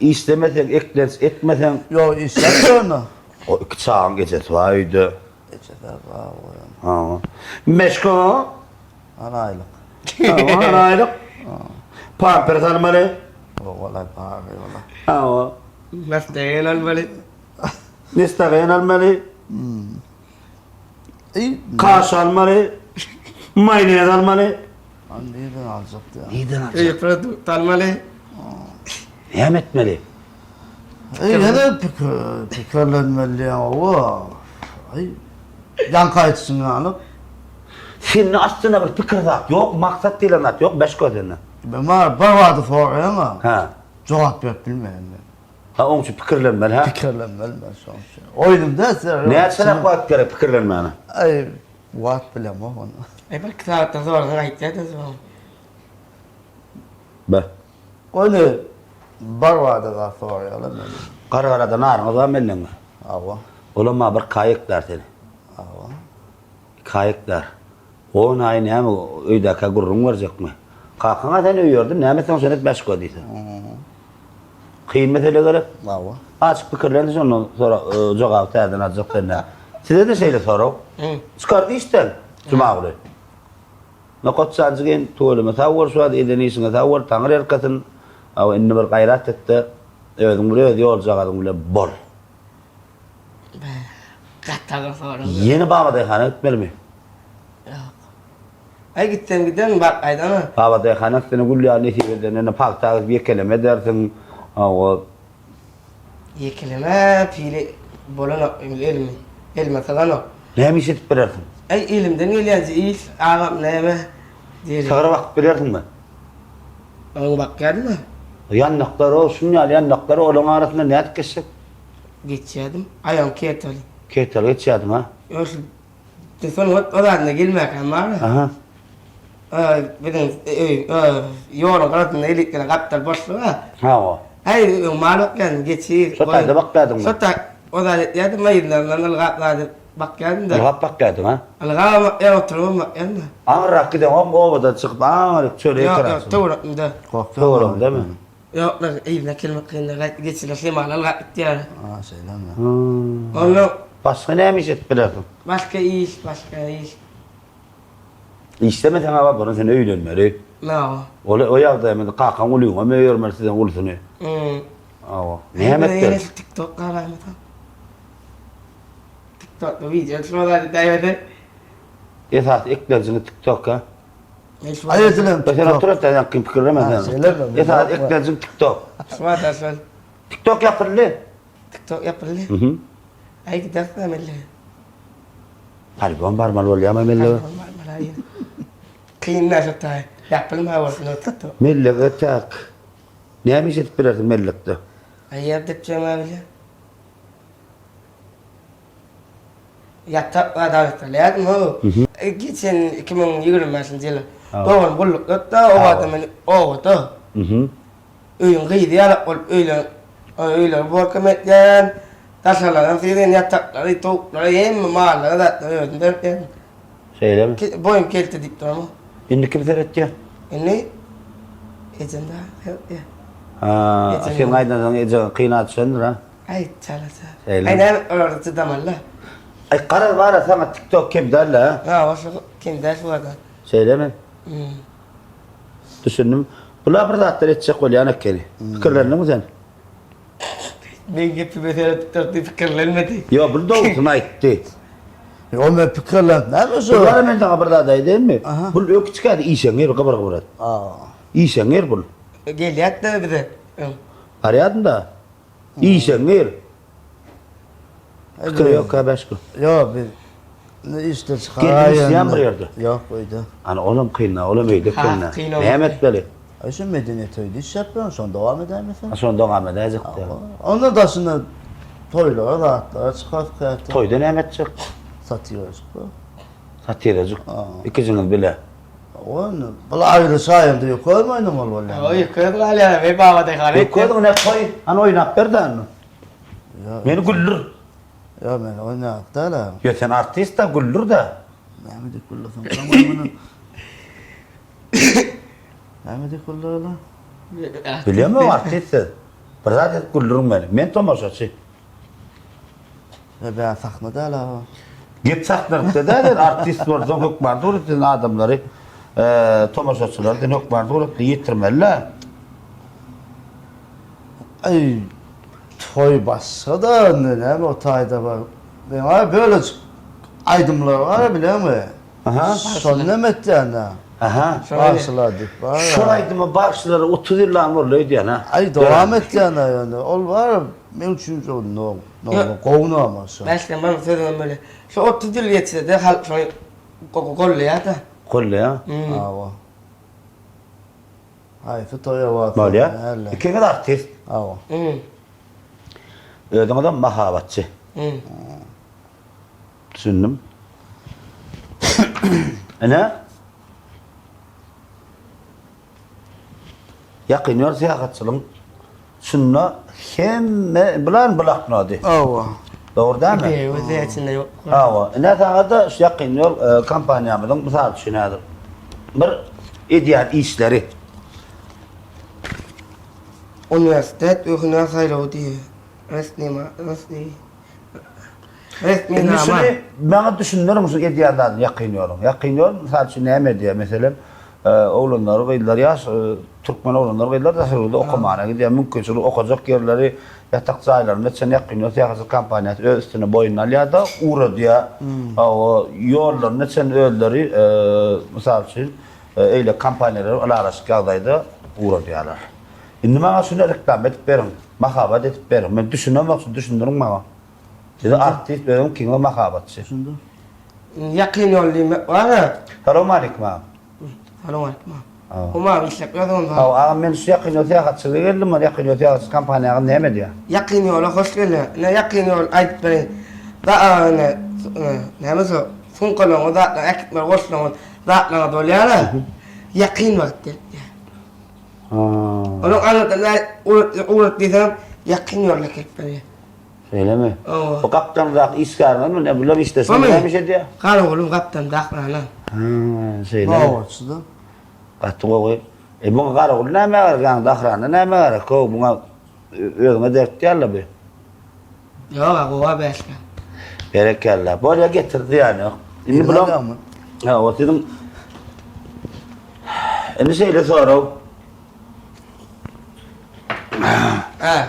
işlemeseň, eklenç etmeseň. Ýok, işläp ýörün-ä. O iki çagaň ejesi bar öýde. Ejesi bar, oýam. Ha. Meşko. Hany aýlyk. Hany aýlyk. Pampers almaly. Owaly bar, ola. Hawa. Nastegen almaly. Nestegen almaly. Kaş almaly, maýonez almaly. Ony nirden aljak diýýän. Nirden aljak? Öýe produkt almaly. Näme etmeli? Eý, ýene pikir, pikirlenmeli diýýän owa. Aý, ýaňky aýdyşyň ýaly. Sende aslynda bir pikir zat ýok, maksat diýlen zat ýok, Beşko sende. Men bar, bir zady soraýaň-a. Hä. Jogap berip bilmeýän men. Ha oň üçin pikirlenmeli hä? Pikirlenmeli men şoň üçin. Oýnum däl size. Näçeräk wagt gerek pikirlenmäne? Aý wagt bilemok ony. Aý bir iki sagatdan sorasaň aýtýa-da jogaby. Be. Ony bir bada zat soraýarlar meni. Gargarada naryňyz bar melleňde. Hawa. Olam maňa bir kaý eklär seni. Hawa. Iki aý eklär. On aý näme öýdäkä gürrüň berjekmi? Kakaň-a seni öýerdi, näme etseň şony et Beşko diýse. Kyn mesele gerek. Hawa. Açyk pikirlendi şondan sora jogaby täzeden aljak senden. Size-de şeýle sorag. Çykardy işden Jumaguly. Nokat janjygym, tüweleme sag bol şu wagt eden işiňe sag bol, Taňry ýalkasyn. Hawa indi bir gaýrat et-de özüň bir öz ýoljagazyň bilen bol. Gaty agyr sorag. Ýene Babadaýhana gitmelimi? Ýok. Aý gitsem giderin bak gaýdana. Babadaýhana seni gül ýaly nesip eden ene pagta gidip ýekeleme edersiň. Hawa. Ýekeleme pili bolanok indi elimi. Elime syganok. Näme iş edip bilersiň? Aý elimden gelýänçe iş agam näme diýeli. Sygyra bakyp bilersiňmi? Öň bakýardym-a. Ýandaklar o şuny ýaly ýandaklar olaň arasynda nädip geçjek? Geçýärdim. Aýagym keteli. Keteli geçýärdiň ha? Ýok, şu sungat o zadyna gelmäkäm bar. Aha. Biziň öý, ýoluň gyrasynda elektrik gapdal boşluk ha. Hawa. Häý, öň mal bakýardym, geçi. Şo taýda bakýardyňmy? Şo taý, o zat etýärdim, yzlaryndan ylgap zat edip bakýardym-da. Ylgap bakýardyň ha? Ylgabam bakýar, oturybam bakýardym-da. Aňyrrak gideňokmy, obadan çykyp, aňryk çöle Ýok, ýeteräk. ýok, töweregimde. Töweregindemi? Ýoklar, yzyna kelmek kyndyr, gaýt, geçiler şemala ylgap gitýär. Ha, şeýlemi? Ondan Başga näme iş edip bilersiň? Başga iş, başga iş. Işlemeseň aba burun sen öýlenmeli. Hawa. Ol o ýagdaýymyzda kakaň ulyňam öýermeli sizden ulusyny. Hmm. Hawa. Näme etmeli? Ýene şu TikTok galaýmasa. TikTokda wideo düşürip aýdaýmasa. Esasy eklenjiňi TikTok ha. Aý edilen TikTok. Sen otur sen kim pikirleme sen. Esasy eklenjiň TikTok. Şuwada şol. TikTok ýapyldy. TikTok ýapyldy. Mhm. Aý gidersin melle. Polibon barmaly bolýarmy mellege? Polibon barmaly. Kyn näşe taý. Ýapylma bolsun o TikTok. Mellege tak. Näme iş edip bilersiň mellekde? Aý ýer depjeň bile. Ýatak adalatlaýardym ho. Geçen 2025-nji ýyl dogan gullukda etdi, o wagtam men obada. Öýüň gyzy ýalak bolup öýlen, öýleri borkam etýän, daşarlardan syzan ýataklary, towuklary, hemme mallary zatlary özüm beripýärdim. Şeýlemi? Boýum kelte diýip duramok. Indi kim seretýär? Indi ejem dagy seretýär. Ha, sen gaýdansoň ejeňe kyn düşendir ha? Aý çalaja. Aý näme olarda çydamaly-da. Aý garaz bara saňa tiktok kem däl-le. Hawa şu kem däl şu wada. Şeýlemi? Düşündim. Bular bir zatlar etjek bolýan ekeni. Pikirlendiňmi sen? Meň gepime seredip durdy pikirlenmedi. Ýok, bul dogrusyny aýtdy. Ýok men pikirlenip näme şo. Bulara men saňa bir zat aýdaýynmy? Bul öküçkädi işeňňir gybyr gybyr et. Işeňňir bul. Gelýärdi bize öň. Barýardym-da. Işeňňir. Pikir ýok ka başga. Ýok biz indi işden çykaýyn. Geldim işleýän bir ýerde. Ýok öýde. Ana olam kyn-da, olam öýde kyn-da. Näme etmeli? Aý şu medeniýet öýde işläp ýörün, şony dowam edäýmesem. Ha şony dowam edäýjek-dä. Ondan daşynda toýlara zatlara çykarys käte. Toýda näme etjek? Satirajyk bar. Satirajyk. Ikijiňiz bile. Ony bul aýry şaýynda ýöközmi oýnamaly bolýar. Hawa ýököz galýar, we Babadaýhana. Ýököziň ne toý, hany oýnap ber-dä indi. Meni güldür. Ýok men oýnap däl-ä. Ýok sen artist-dä güldür-dä. Näme diýip güldürseň muny? Näme diýip güldüreli? Bilemok artist siz. Bir zat edip güldüriň meni. Men tomaşaçy. Ýa bä sahna däl aga. Gep sahnalykda däl sen artist bolsaň hökman suratda sen adamlary tomaşaçylary sen hökman suratda ýetirmeli-dä. Aý toý başga-da indi näme o taýda bar. Meň bölejik aýdymlar bar bileňmi? Aha. Şony näme etýän-dä? Aha. Bagşylar diýip bar. Şol aýdymy bagşylara 30 ýyldan boldy öýdýän ha. Aý dowam etýän-ä ýöne. Ol bar meň üçin şo no no gowy nama şo. Bäşlem maň sözüňem böyle. Şo 30 ýyl geçse-de halk şony gollaýar-da. Gollaýar. Hawa. Haýsy toýa barsaň. Bolýar. Ikiňiz artist. Hawa. Özüňizem mahabatçy. Düşündim. Ine. Ýakyn ýol syýahatçylygyň şunda hemme bulan bloknody. Hawa. Dogry dälmi? Özi içinde ýok. Hawa. Ine saňa-da şu ýakyn ýol e, kompaniýamyzyň mysal üçin häzir bir edýän işleri. Uniwersitet we hünär saýlawy diýýär. Resmi, resmi. Indi şuny maňa düşündiriň şu edýän zadyny ýakyn ýoluň. Ýakyn ýol mysal üçin näme edýär? Meselem, oglanlar, gyzlar ýaş türkmen oglanlar, gyzlar daşary ýurda okamana gidýär. Mümkinçilik okajak ýerleri, ýatak jaýlaryny çen ýakyn ýol syýahatçylyk kompaniýasy öz üstüne boýnuna alýar-da, ugradýar. Hawa, ýollaryny çen özleri mysal üçin eýle kompaniýalar ylalaşyk ýagdaýda ugradýarlar. Indi maňa şuny reklama edip beriň, mahabat edip beriň. Men düşünemok, şu düşündiriň maňa. Siz artist, özüň kino mahabatçy. Düşündim. Ýakyn ýol diýmek bar-a. Salowmaleýkim agam. Salowmaleýkim agam. Humar işläp ýörsiňiz agam. Hawa agam men şu ýakyn ýol syýahatçylyga geldim, ol ýakyn ýol syýahatçylyk kompaniýaňyz näme edýär? Ýakyn ýola hoş geldiň. Ine ýakyn ýol aýdyp bereýin. Da ine näme şo sumkalaryňyzy zatlaryňyzy äkitmeli goşlaryňyz zatlaryňyz bolýar-a. Ýakyn wagt gelip diýýär. Onuň aňyrdan ugrat diýseňem ýakyn ýolda gelip berýär. Şeýlemi? Hawa. Bu gapdaldaky işgärlermi ne bular işlesin näme iş edýär? Garawulyň gapdalynda ahrana. Ha, şeýlemi? Nobatçy-da. Gaty gowy. E muňa garawul näme gerek, ýaňda ahrana näme gerek? How, muňa özüňe dert däl-le bu. Ýok-a, gowa bäşkä. Berekella. Bolýa getir, zyýany ýok. Indi bular Hawa, siziň Indi şeýle sorag. Hä.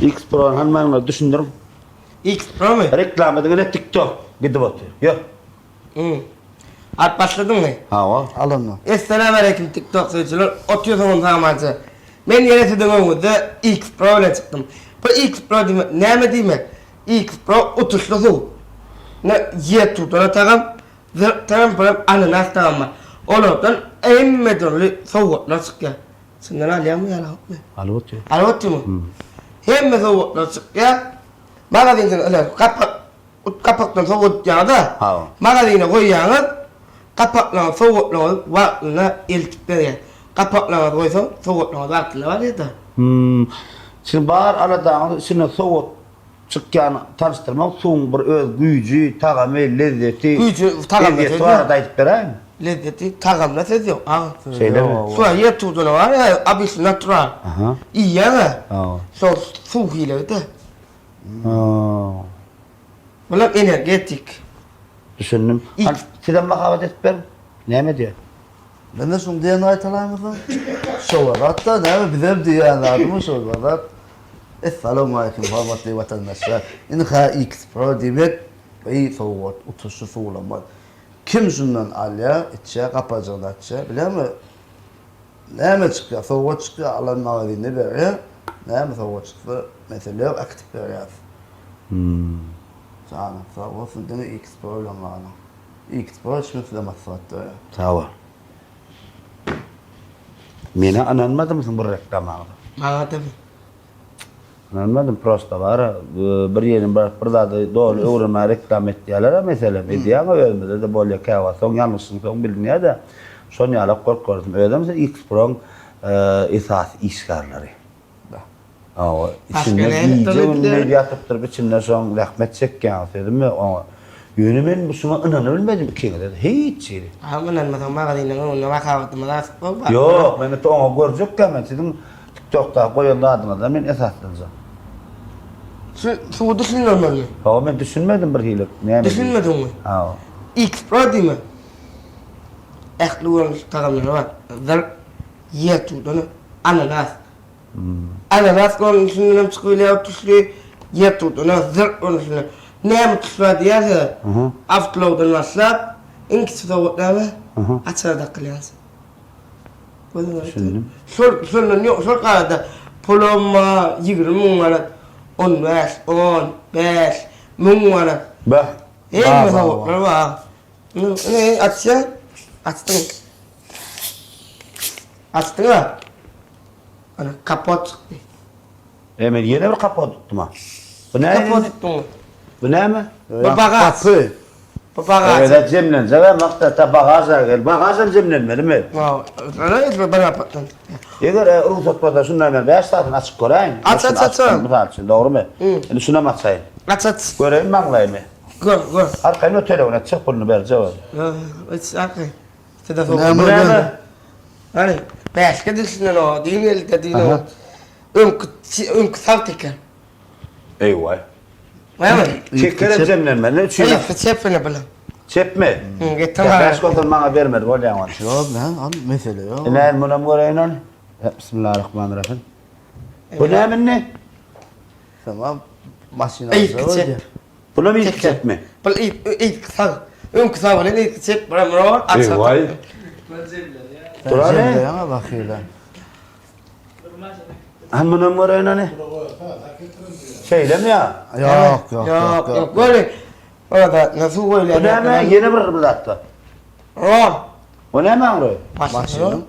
X Pro hany maňa düşündiriň. X Pro my? Reklama diňe TikTok gidip otyr. Ýok. Hmm. Alyp başladyňmy? Hawa. Alyndy. Essalamu aleýkum TikTok söýüjiler. Otyrsyňyz sag-amança. Men ýene siziň öňüňizde X Pro bilen çykdym. Bu X Pro diýmek näme diýmek? X Pro utuşly suw. Ne ýer tutana tagam, zyrk tagam, birem ananas tagam bar. Olardan hemme dürli sowgatlar çykýar. Çyndan alýaňmy ýa alakmy? Alyp otyr. Alyp otyrmy? Hemme sowgatlar çykýar. Magazinden ileri gapak gapakdan sowgatýaňyz-da. Hawa. Magazine goýýaňyz. Gapaklaryňyzy sowgatlaryňyzy wagtynda eltip berýär. Gapaklaryňyzy goýsaň sowgatlaryňyz wagtynda barýar-da. Hmm. Siziň bar aladaňyz içinde sowgat Çykýany tanyşdyrmak suwuň bir öz güýji, tagamy, lezzeti, Güýji, tagamda söz ezýeti ýok. barada aýdyp beräýiň. Lezzeti, tagamda söz ýok, aga. Şeýlemi? Suwa ýer tuzuna bar ýa, obysny natural. Aha. Iýýäň-ä. Hawa. Şol suw hilegi-de. Ha. Bular energetik. Düşündim. Hany, sizem mahabat edip beriň. Näme edýär? Mende şuň diýenini gaýtalaýmyzda. Şo zat-da, näme bizem diýýän zadymyz şo zat. Essalawmaleýkim hormatly watandaşlar. Ynha X-Pro diýmek bi sowgat utuşy suwlamaz. Kim şundan alýar, içýär, gapajygyny açýar, bilýäňmi? Näme çykýar, sowgat çykýar, alan magazinde berýär. Näme sowgat çyksa, mesele ýok, äkidip berýäris. Janyň sag bolsun, diňe X-Pro bilen galyň. X-Pro içmek size maslahat berýän. Sag bol. Menä ynanmadymsyň bir reklamaňyza? Maňa-da. Ynanmadym prosta bara bir ýerini baryp bir zady doly öwrenmäge reklama etýäler-ä meselem edýäň-ä özümizde-de bolýa käwagt soň ýalňyşyň soň bilinýä-de şon ýalak bolup gördüm özem siz X-Proň esasy işgärleri. Hawa içinde gije gündiz ýatyp durup içinde şoň zähmet çekýäň sözüm ýok oňa ýöne men şuňa ynanybilmedim ikiňize-de hiç hili. Agam ynanmasaň magazynyň öňünde mahabatymyzy asyp goý Ýok men oňa görjekkä men siziň Tiktokdaky goýan zadyňyzdan men esaslanjak. Şu suwy düşündirmelimi? Hawa men düşünmedim bir hili näme. Düşünmediňmi? Hawa. X-Pro diýme. Ähli görnüşli tagamlary bar. Zyr, ýertudana, ananas. Ananas görnüşinden hem çykyp bilýär tuşly, ýertudana, zyr görnüşinde. Näme tuş bar diýersiňiz? Awtoulagdan başlap, iň kiçi sowgat näme? Açara dakylýan. Düşündim. Şol şondan ýok, şol arada pulam bar, 20 müň manat, 15, 10, 5 müň manat. Bah. Hemme sowgatlar bar. Ine, açýa. Açdyň. Açdyň-a. Ana, kapot çykdy. E, men ýene bir kapot tutdum-a. Bu näme? Kapot tutduň. Bu näme? Bu bagaž. Gapy. Bu bagaž. Öyle jemlenjek hem maksatda bagaža gel. Bagaž hem jemlenmelimi? Öyle etme bir apatdan. Eger e, rugsat bolsa şundan men 5 saatyny açyp göräýin. Aç, aç, aç. Mysal üçin, dogrymy? Indi şunam açaýyn. Aç, aç. Göreýin maňlaýymy. Gör, gör. Arkaýyn o tölegini etjek puluny berjek özü. Aç, arkaýyn. Size Bu näme? Hany, bäşke dilsinden o, düýn geldi, düýn o. Öňki, öňki sag teker. Eýwaý. Näme? Tekerem jemlenmeli. Ne üçin? Eýfi çepini bilen. Çepmi? Hı, getir Ya bana. Bäş bolsa maňa bermeli bolýaň ony. Ýok, näme, al, mesele ýok. Ine, munam göreýin ony. Bismillahirrahmanirrahim. Bu näme indi? Tamam, maşyn Eýfi alsa çep. bolýar. Bulam ilki çepmi? Bul ilki sag. Öňki sag bilen ilki çep bilen rol açar. Eýwaý. Duran e? Jemleýäň bakyla. Han munam göreýin hany. Şeýlemi ýa? Ýok, ýok, ýok, ýok. Göri. Orada nasıl goýulýar? Bu näme? Ýene bir bir zatda. Rol. O näme aňry? Maşynyň.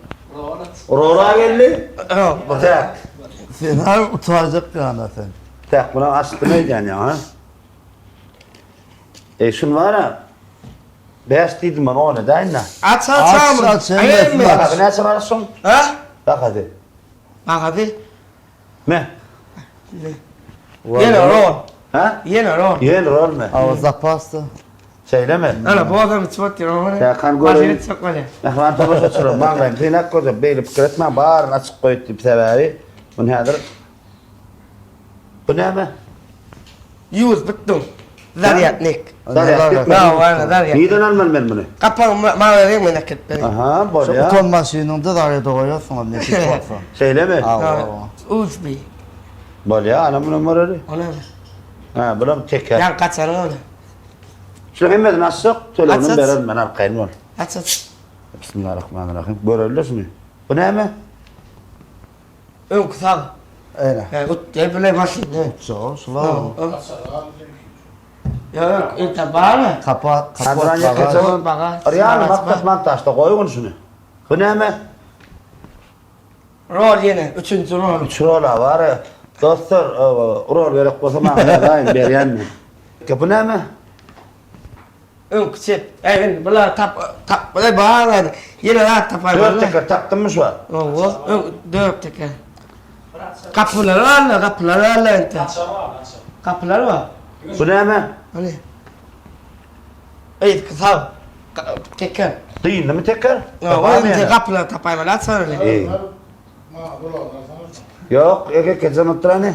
Rora geldi. Rol. Täk. Sen har utarjak ýana sen. Täk buna açdym öýdýän ýa, ha? Ey şun bar-a. Bäş diýdim ben on edäýin-dä. Aç aç Aç, aç, hemmesini aç. Bahasy näçe bar şuň? Ha? Bahasy. Bahasy. Me. Ýene rol. Ha? Ýene rol. Ýene rolmy? Awa zapasda. Şeýlemi? Ana bu adam içip otyr. Täkan göreýin. Maşyny içip bolýar. Mähriban tomaşaçylar, maňlaýym synap görjek, beýle pikir etmäň, baryny açyk goýut diýip sebäbi muny häzir Bu näme? Ýuz bitdim. Zarýadnik. Zarýadnik. Zarýadnik. Nireden almaly men muny? Gapagyny maňa beriň men äkidip bereýin. Aha, bolýar. Şu utan maşynyňda zarýada goýarsyň ony nesip bolsa. Şeýlemi? Hawa. USB. Bolýar, ana muny göreli. O näme? Ha, bulam teker. Ýa gaçaryň ony. Şu hemmesini açsak, tölegini Aç, aç. bererin men arkaýyn bol. Aç aç. Bismillahirrahmanirrahim. Göreli şuny. Bu näme? Öňki sag. Ene. He, ut gel bile maşyn. Şo, şular. Ýok, ýok, barmy? Kapat, kapat. Sadran bagaj. Bagaj. Real maksat montažda goýgun şuny. Bu näme? Rol ýene, üçünji rol. Üç rola bar. Dostlar, rol gerek bolsa maňa ýazaýyň, berýän men. Bu näme? Öňki çep. Äý indi bular tap tap bular bar zady. Ýene zat tapaýmaly. Dört teker tapdymmy şu wagt? Hawa, öň dört teker. Gapylar bar, gapylar bar ente. Açar bar, açar. Gapylar bar. Bu näme? Hany. Yzky sag teker. Dyndymy teker? Hawa, indi gapylar tapaýmaly açar indi. Eý. Ýok, eke kejem oturany.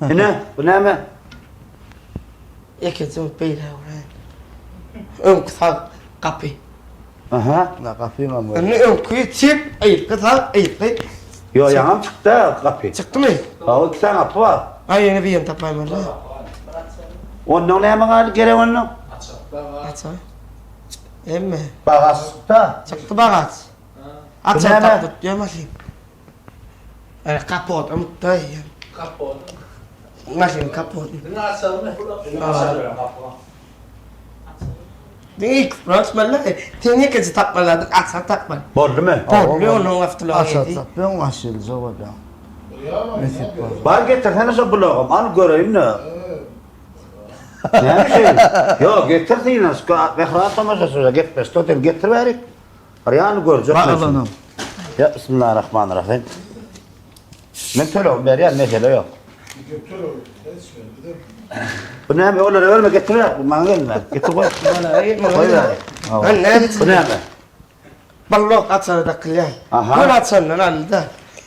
Ine, bu näme? Eke jyňyp beýle uraýyn. Öňki sag gapy. Aha. Na gapyňam bar. Indi öňki çep, yzky sag, yzky. Ýok, ýaňam çykdy gapy. Çykdymy? Hawa, iki sany gapy bar. Aý ýene birini tapaýmaly. Ondan näme galdy gerek ondan? Açar. Emme. Bagaç çykda. Çykdy bagaç. Açar tapdyk diýen maşyn. Ay kapot umutda. Kapot. Maşyn kapot. Diňe açarmy? Diňe açar gapy. Diňe ilk açmaly. Sen ýekeje tapmaly, açar tapmaly. Boldumy? Boldy, onuň awtulagy. Açar tapýaň, maşynja bolýar. Nesip bolsa. Bar getirsene şo bulagam, al göreýin-de. Näme üçin? Ýok, getir synanyşyk. Mähriban tomaşaçylar, gepleşdik otyr, getir bärik. Bir ýany görjek men şuny. Ýa, bismillahirrahmanirrahim. Men tölegimi berýän, mesele ýok. Bu näme? Olara berme, getir ber. Maňa gelme. Getir goý. Goý ber. Bu näme? Blok açara dakylýar. Aha. Gül açandan aldy-da.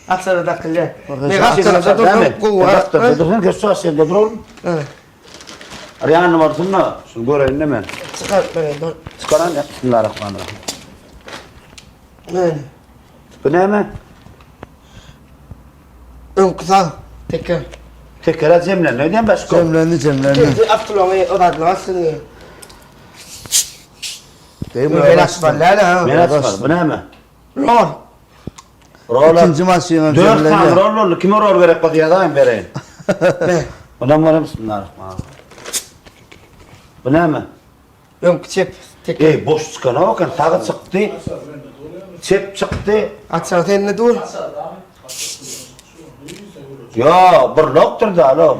Açara dakylýar. Men gapdalda durdum, gowy. Gapdalda dursun, geç şu aşağıda dur oğlum. Evet. Arýan bolsun da, şunu göreýin de men. Çykaryp bereýin, dur. Çykaran, bismillahirrahmanirrahim. Näme? Bu näme? Öňki sag teker. Tekere jemlendi öýdýän başga. Jemlendi, jemlendi. Ikinji awtoulagyňy ozadlyga alsyn. Men açmaly däl ha. Men açmaly. Bu näme? Rol. Rol. Ikinji maşyna 4 sany rol boldy. Kime rol gerek bolsa ýazaýyn bereýin. Ondan görem bismillahirrahmanirrahim. Bu näme? Öňki çep teker. Eý, boş çykanok eken, sagy çykdy. Çep çykdy. Açar sende dur. Ýo, bir lokdur da, alo.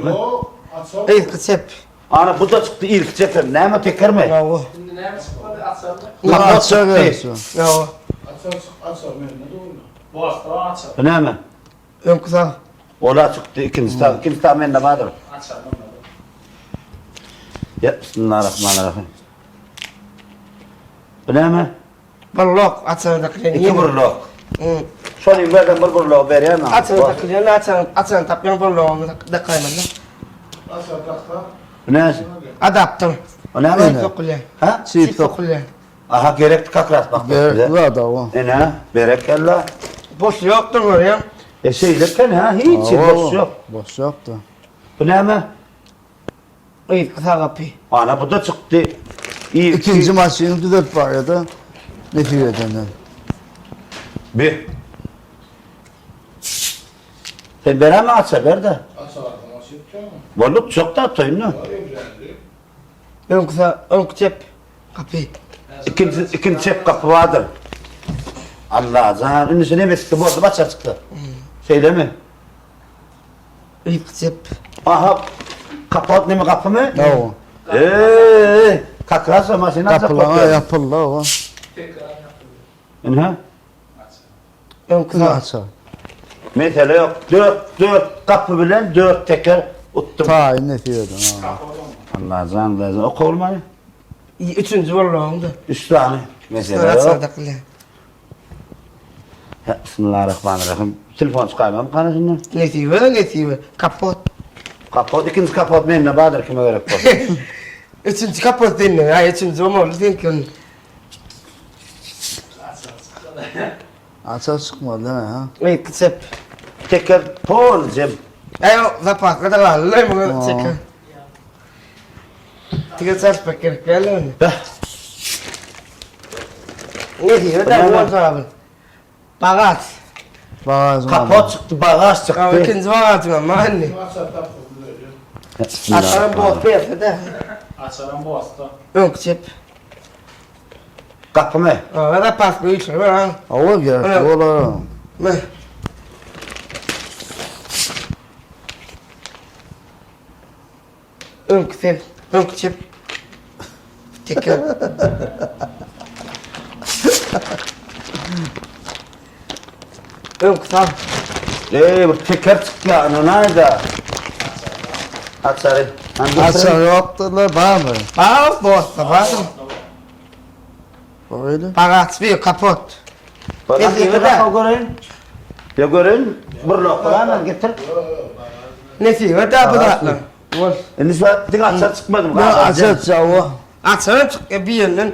Yzky çep. Ana bu da çykdy irki çepem. Näme tekermi? Ýow. Indi näme çykmady açarmy? Kapot Açar çykdy. Ýow. Açar çyk açar mende dur. Bosta açar. Bu näme? Öňki sag. Ola çykdy ikinji sag. Ikinji sag mende bardyr. Açar mende. Ya bismillahirrahmanirrahim. Bu näme? Burlok açara dakylýan. Iki burlok. Hı. Şony berden bir burlok berýän. Açara dakylýan, açara açara tapýan burlogyny dakaýmaly. Açar daksa. Bu näme? Adapter. O näme? Çip sokulýan. Ha? Çip sokulýan. Aha gerekdi kak ras bak. Gerekli zat o. Ene, berekella. Boş ýokdur görýän. E şeýle eken ha, hiç boş ýok. Boş ýokdy. Bu näme? Yzky sag gapy. Ana bu da çykdy. İlki. Ikinji maşyny düzeltip barýada nesip edenden. Bir. Sen bereme aça ber de. Açar maşyn tutýarmy? Bolduk çok da atayım da. Öňki sag, öňki çep gapy. İkinci, ikinci çep kapı vardır. Allah can, indi şu nemesi boldy başa çykdy. Şeýlemi? Yzky çep. Aha, kapot neme gapymy? Hawa. Eee, kak ras maşyny açak Gapylaňa ýapyldy hawa. Ine. Öňki sag. Açar. Mesele ýok. Dört, dört gapy bilen dört teker utdum. Taýyn nesip eden. hawa. Allah can, Allah oka bolmaly. Üçünji bolmagyňda. Üç sany. Mesele Açar ýok. dakylýan. Bismillahirrahmanirrahim. Telefon çykarmam kana şundan. Nesibe, nesibe. Kapot. Kapot, ikinji kapot mende bardyr kime gerek bolsa. Üçünji kapot sende. Aý, üçünji bolmaly seňki onun. Açar çykmaly däl ha. Yzky çep. Teker pol jem. Aý, o zapaska da galdy muňa çeker. Tige çarpmak gerek däl ony. Beh. Nesibe de bolsa abi. Bagaç. Bagaj Kapot çykdy, bagaž Ama çykdy. ikinji bagajyň hem anne. Açar tapsa düzelýär. Açaram bot berse de. Açaram bosta. Öňki çep. Gapymy? Aa, zapaska işler var ha. Hawa gerekli olar. Meh. Öňki sen, öňki çep. Teker. Öňki sag. Eý, bir teker çykýar, ana näde? Açary. Açar ýokdurlar barmy? Bar, bolsa bar. Öyle. Bagaç bir kapot. Getir göreýin. Ya göreýin, bir lokma getir. Nesibe da bu zatlar. Bol. Indi şu diňe açar çykmadym. Ya açar çawa. Açaram çykýar bir ýerinden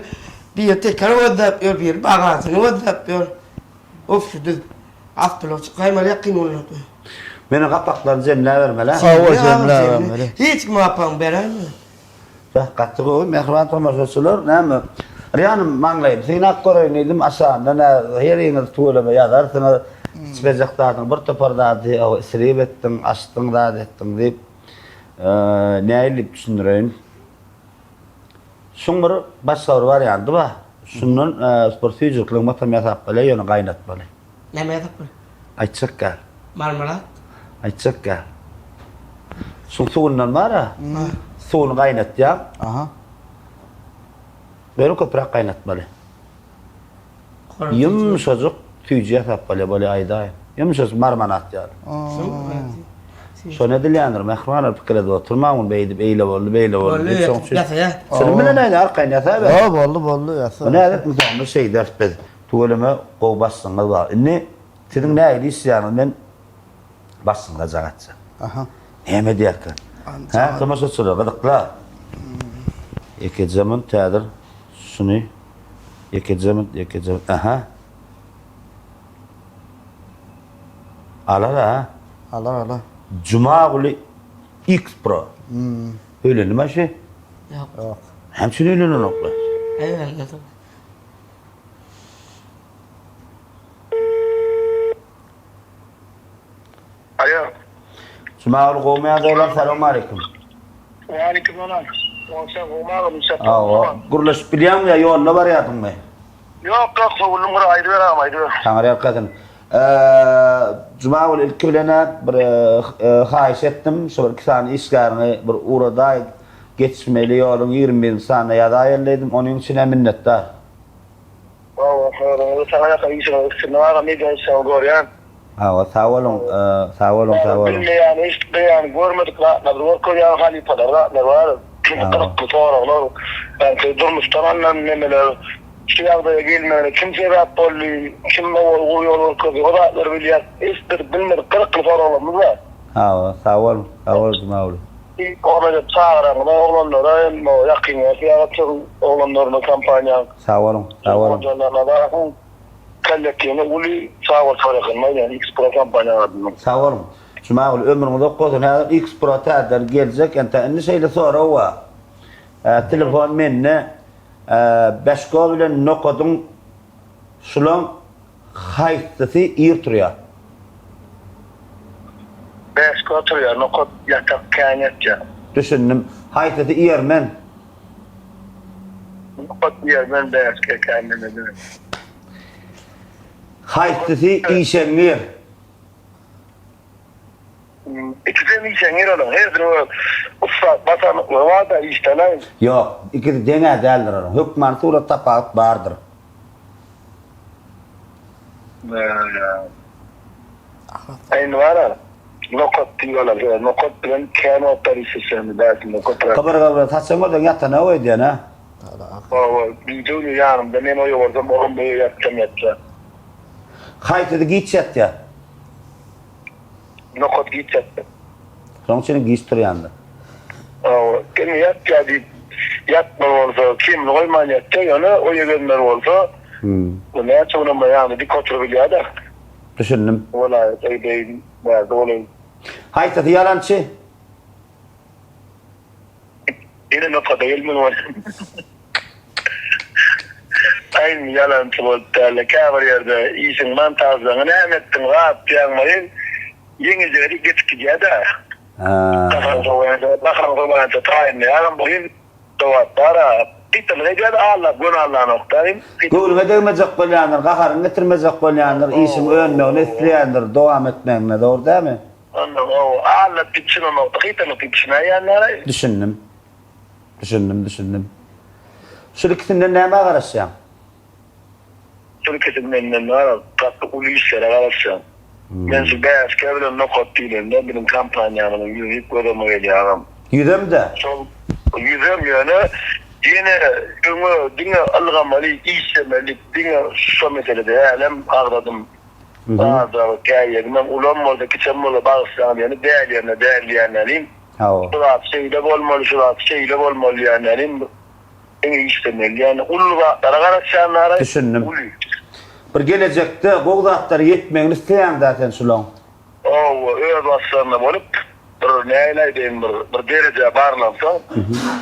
bir teker gözläp ýör, bir bagajyny gözläp ýör. Of şu düz awtoulag çykaýmaly ýakyn günlerde. Meniň gapaklaryny jemläbermeli-ä. Hawa, jemläbermeli. Hiç kime gapagyňy beräýme. Beh, gaty gowy, mähriban tomaşaçylar, näme, Riýanym maňlaýyny synap göreýin diýdim, aşagynda nä, heriňiz tüweleme ýazarsyňyz, içmejek zadyň bir topar zady isrip etdiň, açdyň, zat etdiň diýip, nähili diýip düşündireýin. Şuň bir başga bir warianty bar. Şundan bir süýjülik lygmatam ýasap bolýar, ýöne gaýnatmaly. Näme ýasap bolýar? Aýtjak gel. Marmelad. Aýtjak gel. Şuň suwundan bar-a. Suwuny gaýnatýaň. Aha. Ýöne köpräk gaýnatmaly. Ýumşajyk süýji ýasap bolýar, bolýar aýdaýyn. Ýumşajyk marmonad ýaly. Şo edilýändir, mähribanlar pikir edip oturmaň muny beýdip eýle boldy, beýle boldy diýip şoň üçin. Ýasaýar. Çynym bilen aýdýan, arkaýyn ýasaber. Ýok, boldy, boldy, ýasa. Bu nädip muny şeýderis biz. Tüweleme gowy başlygyňyz bar. Indi siziň nähili işleýäniňizi men başlygyňyza jaň etjek. Aha. Näme edýärkä? Hä, tomaşaçylar gyzykla. Ýekeje munt häzir şuny ýekeje munt, ýekeje munt. Aha. Alar ha. Alar, alar. Jumaguly X Pro. Öýlendimi şu? Ýok. Ýok. Näme üçin öýlenenoklar? Öýlenmedim. Alo. Jumaguly gowmy ýagdaýlar salowmaleýkim. Waleýkim salam. Goňşy gowmy agam işe Hawa, gürleşip bilýäňmi ýa ýolda barýardyňmy? Ýok ýok sowuldym gyra aýdyber agam aýdyber. Taňry ýalkasyn. Jumaguly ilki bilen-ä bir haýyş etdim, şu bir iki sany işgäriňi bir ugradaý, geçmeli ýoluň 21-nji sanyna ýazaýaly diýdim, onuň üçin-ä minnetdar. Hawa, özüňizi saňa ýakan işiňizi üstünlik agam edýän işiňizi görýän. Hawa, sag boluň, sag boluň, sag boluň. Bilmeýän, eşitmeýän, görmedik zatlary görkezýän halypalar zatlar bar. Gyzykly soraglar, belki durmuşdan alnan nemeler, şu ýagdaýa gelmegine kim sebäp boldy, kim owal ugur ýol görkezdi, o zatlary bilýäs. Eşitmedik, bilmedik gyzykly soraglarymyz bar. Hawa, sag bol, sag bol Jumaguly. Hormat edip çagyraňyza oglanlara hem ýakyn syýahatçy oglanlaryna kompaniýaň. Sag boluň, sag boluň. Nazaryň kollektiwine uly sag bol soraýan aýdýan X-Pro kompaniýaň adyndan. Sag boluň. Jumaguly ömrüňiz uzak bolsun. Häzir X-Pro täzeden geljek. Ente indi şeýle sorag bar. Telefon mende. Beşko bilen Nokadyň şulaň Haýsysy ir turýar? Bäşka turýar, nokat ýatak kän ýatýar. Düşündim. Haýsysy ýermen? Nokat ýermen, bäşka kän neme däl. Haýsysy işeňňir? Ikisem işeňňir olaň, hersiniň öz ussat başarnyklary bar-da işdälaý. Ýok, ikisi deň-ä däldir olaň. Hökmany surat tapawut bardyr. Indi bar-a, nokat diýip alar, sebäbi nokat bilen kän wagtlar işleşýän bäsinde köpräk. Gybyr-gybyr saçyň bolsaň ýatana öýdýän a. Hawa, gije-gündiz ýanymda, men oýa bolsam, olam öýe ýatsam ýatýar. Haýsysy giç ýatýar? Nokat giç ýatýar. Şonuň üçinem giç turýandyr. Hawa, indi ýatýar diýip, ýatmaly bolsa, kemini goýman ýatýar, ýöne oýa gelmeli bolsa, näçe günem bir ýanyna dik oturybilýär-de. Düşündim. Welaýat eýdeýin, bärde bolaýyn. Haýsysy ýalançy? Ýene nokada gelmeli bolýar. Aýn ýalançy bolup dälde, käbir ýerde işiň montažlaryňy näme etdiň, zat diýäňmi, ýeňiljek geçip gidýär-de. Gaharyň sowaýança, gaharyň sowaýança taýynlaýaram bu hem jogap bar-a. Gytalyk edýär-de, allap göni allanok-da. Göwnüňe degmejek bolýandyr, gaharyňy getirmejek bolýandyr, işiň önmegini isleýändir, dowam etmegine, dogry dälmi? Onda gowy. Allap diýip düşünemokda, gytalyk diýip düşünäýýänler-aý. Düşündim. Düşündim, düşündim. Şul ikisinden nämä garaşýaň? Şul ikisi menden bar, gaty uly işlere garaşýan. Men şu Bäşke bilen Nokat diýlende biziň kompaniýamyzyň ýüzi göz öňüme gelýär agam. Ýüzem-de? Şol ýüzem ýöne ýene öňe diňe ylgamaly, işlemeli diňe şo meselede hälem agzadym. Azragyk käýegimem ulam bolsa kiçem bolsa bagyşlaň diýeni däl ýerine däl diýýänälim. Hawa. Şu zat şeýle bolmaly şu zat şeýle bolmaly diýýänälim diňe işlemeli diýýän uly zatlara garaşýanlara Düşündim. uly. Bir gelejekde gowy zatlara ýetmegini isleýäňdä sen şulaň. Hawa. öz başlaryna bolup bir nähili aýdaýyn bir bir derejä barlansoň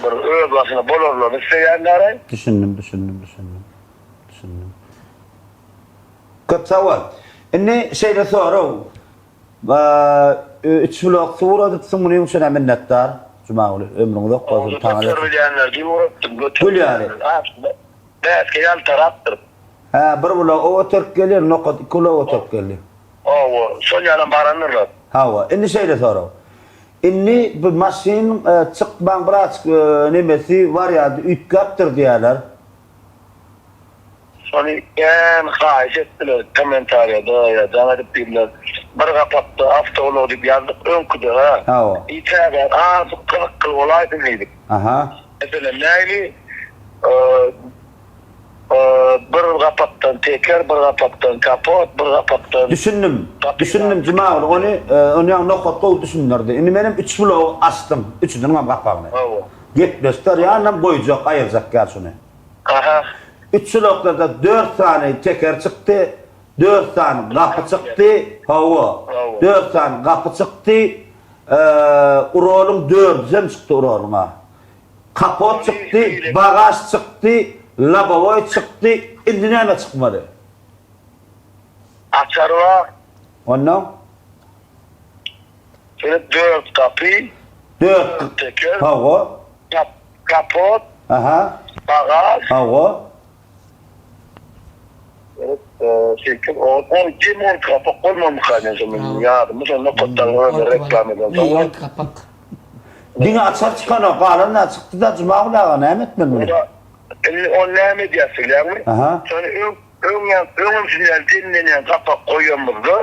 bir öz başyna bolarlaryny isleýänler. Düşündim düşündim düşündim düşündim. Köp sag bol. Indi şeýle sorag. Üç blok suw uradypsyň munuň üçinem minnetdar. Jumaguly ömrüň uzak bolsun saňa. Göter bilýänler diýip uratdym. Göter. Gül ýaly. Bäsge ýaltarapdyr. Hä bir blok o göterip gelýär nokat iki blok göterip geldi. Hawa şol ýalam barandyrlar. Hawa indi şeýle sorag. Indi bu maşyn çykmaň birazjyk nemesi warýanty üýtgäpdir diýýärler. Şony kän haýyş etdiler kommentariýada ýa jaň edip diýdiler. Bir gapakda awtoulag diýip ýazdyk öňküde-hä. Hawa. I täze azajyk gyzykly bolaýsyn diýdik. Aha. Meselem nähili bir gapakdan teker, bir gapakdan kapot, bir gapakdan Düşündim. Düşündim Jumaguly ony ony ýaňy nokat gowy düşündirdi. Indi menem üç blogy açdym. Üçüsiniňem gapagyny. Hawa. Gepleşikler ýanynam goýjak, aýyrjak ýaly şuny. Aha. Üç ýolaklarda dört sany teker çykdy, dört sany gapy çykdy, hawa, dört sany gapy çykdy, uralyň dördüsem çykdy uralyň-a. Kapot çykdy, bagaž çykdy, lobowoý çykdy, indi näme çykmady? Açar bar. Onnoň? Şeýle dört gapy, dört teker, hawa, kapot, aha, bagaž, hawa. Sekiz, on, on iki, on iki gapak bolmalymyka diýen şo meniň ýadyma şo nokatdan özleri reklama eden soň. On iki gapak. Diňe açar çykanok, galan zat çykdy-da Jumaguly aga näme etmeli muny? Indi ony näme edýäs bilýäňmi? Şony öň öň öňem şuny ýaly jemlenýän gapak goýanymyzda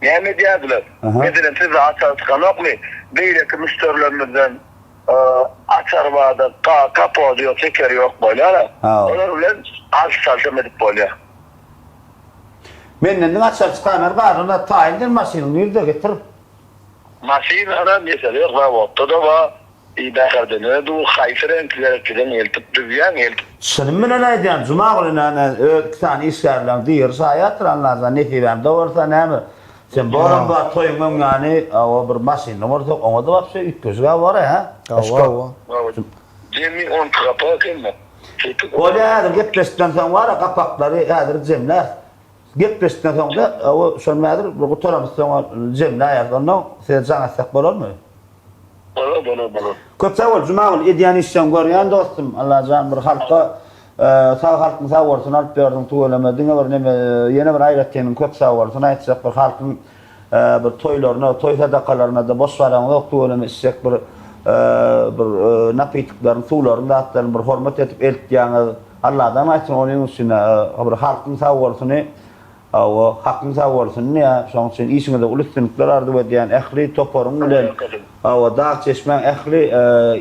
näme edýärdiler? Meselem sizde açar çykanokmy? Beýleki müşderilerimizden açar barda kapody ýok, tekeri ýok bolýar-a. Olar bilen alyş-çalşam edip bolýar. Menden diňe açar çykanlar bar, onda taýyn diýen maşynyň nirde getir. Maşyn ana mesele ýok zawodda-da bar. Bäherdene dur haýsy reňk gereklidigini eltip düzýäň eltip. Çynym bilen aýdýan Jumaguly näme öz iki sany işgärleň diri şaýatdyr Allajan nesibämde bolsa näme sen boram bar toýuň öň ýany o bir maşynly bolsak oňada wapşe üýtgeşig-ä bor hä Hawa hawa. Jemi onki gapak eken sekiz. Bolýa häzir gepleşikden soň bar-a gapaklary häzir jemläris. Gepleşikden soň-da o şony häzir bir gutaramyz soň jemläýeris onda size jaň etsek bolarmy? Bolar bolar bolar. Köp sag bol Jumagül edýän işleň görýän dostum Allajan bir halka sag halkyň sag bolsun alyp berdiň tüweleme diňe bir neme ýene bir aýratgynyň köp sag bolsun aýtjak bir halkyň bir toýlaryna toý sadakalaryna-da boş baraňzok tüweleme içjek bir bir napitklerini suwlaryny zatlaryny bir hormat edip eltýäňiz Alladan gaýtsyn onuň üçin bir halkyň sag bolsuny Hawa, hakyň sag bolsun diýýä. Şonuň üçin işiňizde uly üstünlikler arzuw edýän. Ähli toparyň bilen, hawa, Dag çeşmäň ähli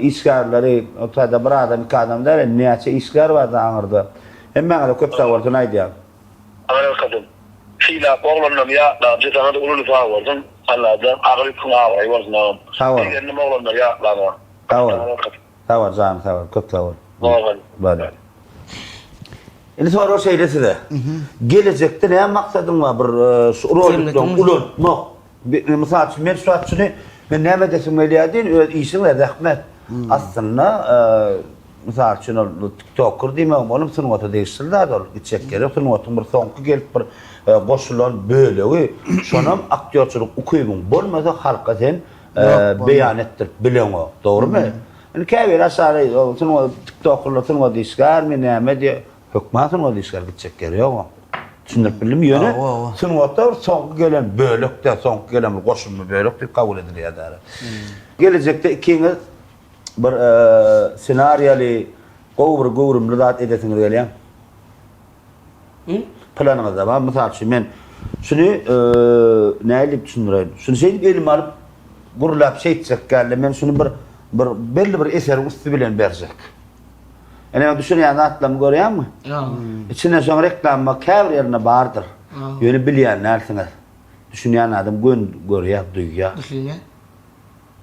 işgärleri, o taýda bir adam, iki adam däl, indi näçe işgär bar-da aňyrda. Hemmäňize köp sag bolsun aýdýan. Aralkadym. Sylap oglanlary ýatlapjy saňada uly uly sag bolsun. Allajan agyr ýüküň abraýy bolsun agam. Sag bol. Begendim oglanlary ýatlanyňa. Sag bol. Sag bol janyň sag bol. Köp sag bol. Bol. Bolýar. Indi sorag şeýle size. Gelejekde näme maksadyň bar bir şu rolikleň ulaltmak. Mysal üçin men şu wagt şuny men näme edesim gelýär diýin öz işiň we zähmet. Aslynda mysal üçin ol tiktoker diýmegim olam sungata degişli zat ol. Gitjek ýeri ýok sungatyň bir soňky gelip bir goşulan bölegi. Şonam aktýorçylyk ukybyň bolmasa halka sen beýan etdirip bileňok. Dogrymy? Indi käbiri aşaly sungat tiktokerler sungat işgärmi näme diýýär. Hökman sungat işgäri gitjek ýeri ýok oň. Düşündirip bildimmi? Ýöne sungatda bir soňky gelen bölek-de, soňky gelen bir goşulma bölek diýip kabul edilýär däli. Gelejekde ikiňiz bir ssenariýaly gowy bir göwrümli zat edesiňiz gelýärmi? Planyňyzda bar. Mysal üçin men şuny nähili diýip düşündireýin. Şuny şeýdip elime alyp gürläp şeýtjek dälde men şuny bir bir belli bir eseriň üsti bilen berjek. Ene men düşünýän zatlarymy görýäňmi? Ýok. Içinde şoň reklama käbir ýerinde bardyr. Ýöne bilýän dälsiňiz. Düşünýän adam gön görýär, duýýar. Düşünýän.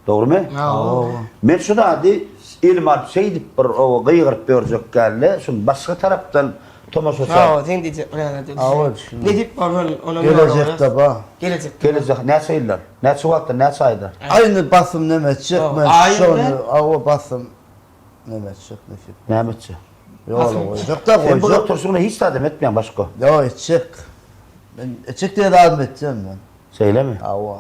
Dogrymy? Hawa. Men şu zady elime alyp şeýdip bir oba gygyryp ýörjek dälde, şuny başga tarapdan. Tomaşaça. Hawa, sen diýjek bolýan zat. Hawa, düşündim. Nesip bolsa onam Gelejekde bar. Gelejekde. Gelejek näçe ýyldan? Näçe wagtdan, näçe aýda? Aýny basym neme etjek men şony hawa basym neme etjek nesip. Näme etjek? Ýola goýjak da goýjak. Sen bu oturşyňda hiç zadam etmeýäň başga. Ýok etjek. Men etjek diýen zadymy etjek men. Şeýlemi? Hawa.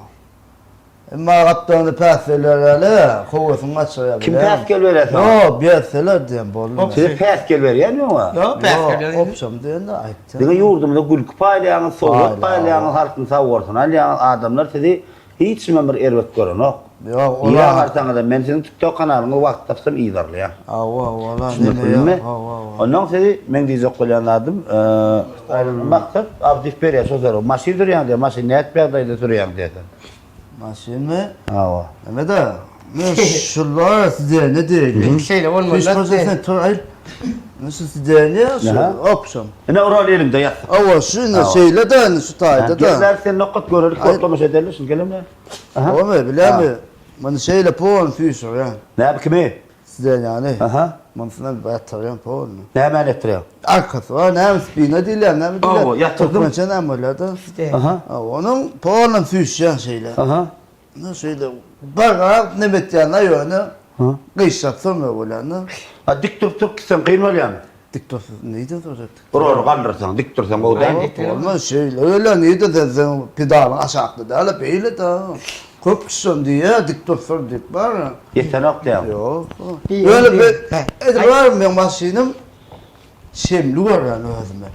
Emma gapdalyny päsgel berýärler, höwesiňi gaçyrýar. Kim päsgel berýär saňa? Ýok, berseler diýen boldy. Size päsgel berýärmi oňa? Ýok, päsgel berýär. Ýok, opşam diýende aýtýan. Diňe ýurdumyza gülki paýlaýaňyz, sowgat paýlaýaňyz, halkyň sagbolsuny alýaňyz, adamlar sizi hiç kimem bir erbet görenok. Ýok, ola. Nirä barsaňyzam men siziň TikTok kanalyňyzy wagt tapsam yzarlaýan. Hawa, ola, neme ýok, hawa, hawa. Onnoň sizi meň diýjek bolýan zadym, Maksat Abdyýew berýär şo soragy. Maşyn sürýäň diýýär, maşyn nädip ýagdaýda sürýäň diýýär sen. Maşynmy? Hawa. Neme-de? Men şular size diýeli. Şeýle bolmaly. Sen tur aýt. Şu size şu opşam. Ine oral elimde ýassyk. Hawa, şu ine şeýle-de indi şu taýda-da. Gel sen nokat görelik, tomaşa edeli, şunu geleme. Aha. Omy, bilýärmi? Muny şeýle polny süýşürýän. Näme kimi? Sidenýany. Aha. Munsuna ýatyrýan polny. Nämäni ýatyrýaň? Arkasy bar, näme spina diýilýär, näme diýilýär? Hawa, ýatyrdym. Türkmençe näme bolýar-da? Aha. Onuň polny süýşýän şeýle. Aha. Ine şeýle barga neme etýän-de ýöne gyşap sürmeli bolýan-da. A dik durup durup gitseň kyn bolýarmy? Dik dursa nirede durjak dik? Roly galdyrsaň, dik dursaň gowy dälmi? Bolmaz şeýle öyle nirede sen sen pedalyň aşakda däl-de beýle-de. Köp kişi şony diýýär, dik dur sür diýip bar. Ýetenok diýýäň. Ýok. Ýöne bir edil bar meň maşynym şemli görýän özüme.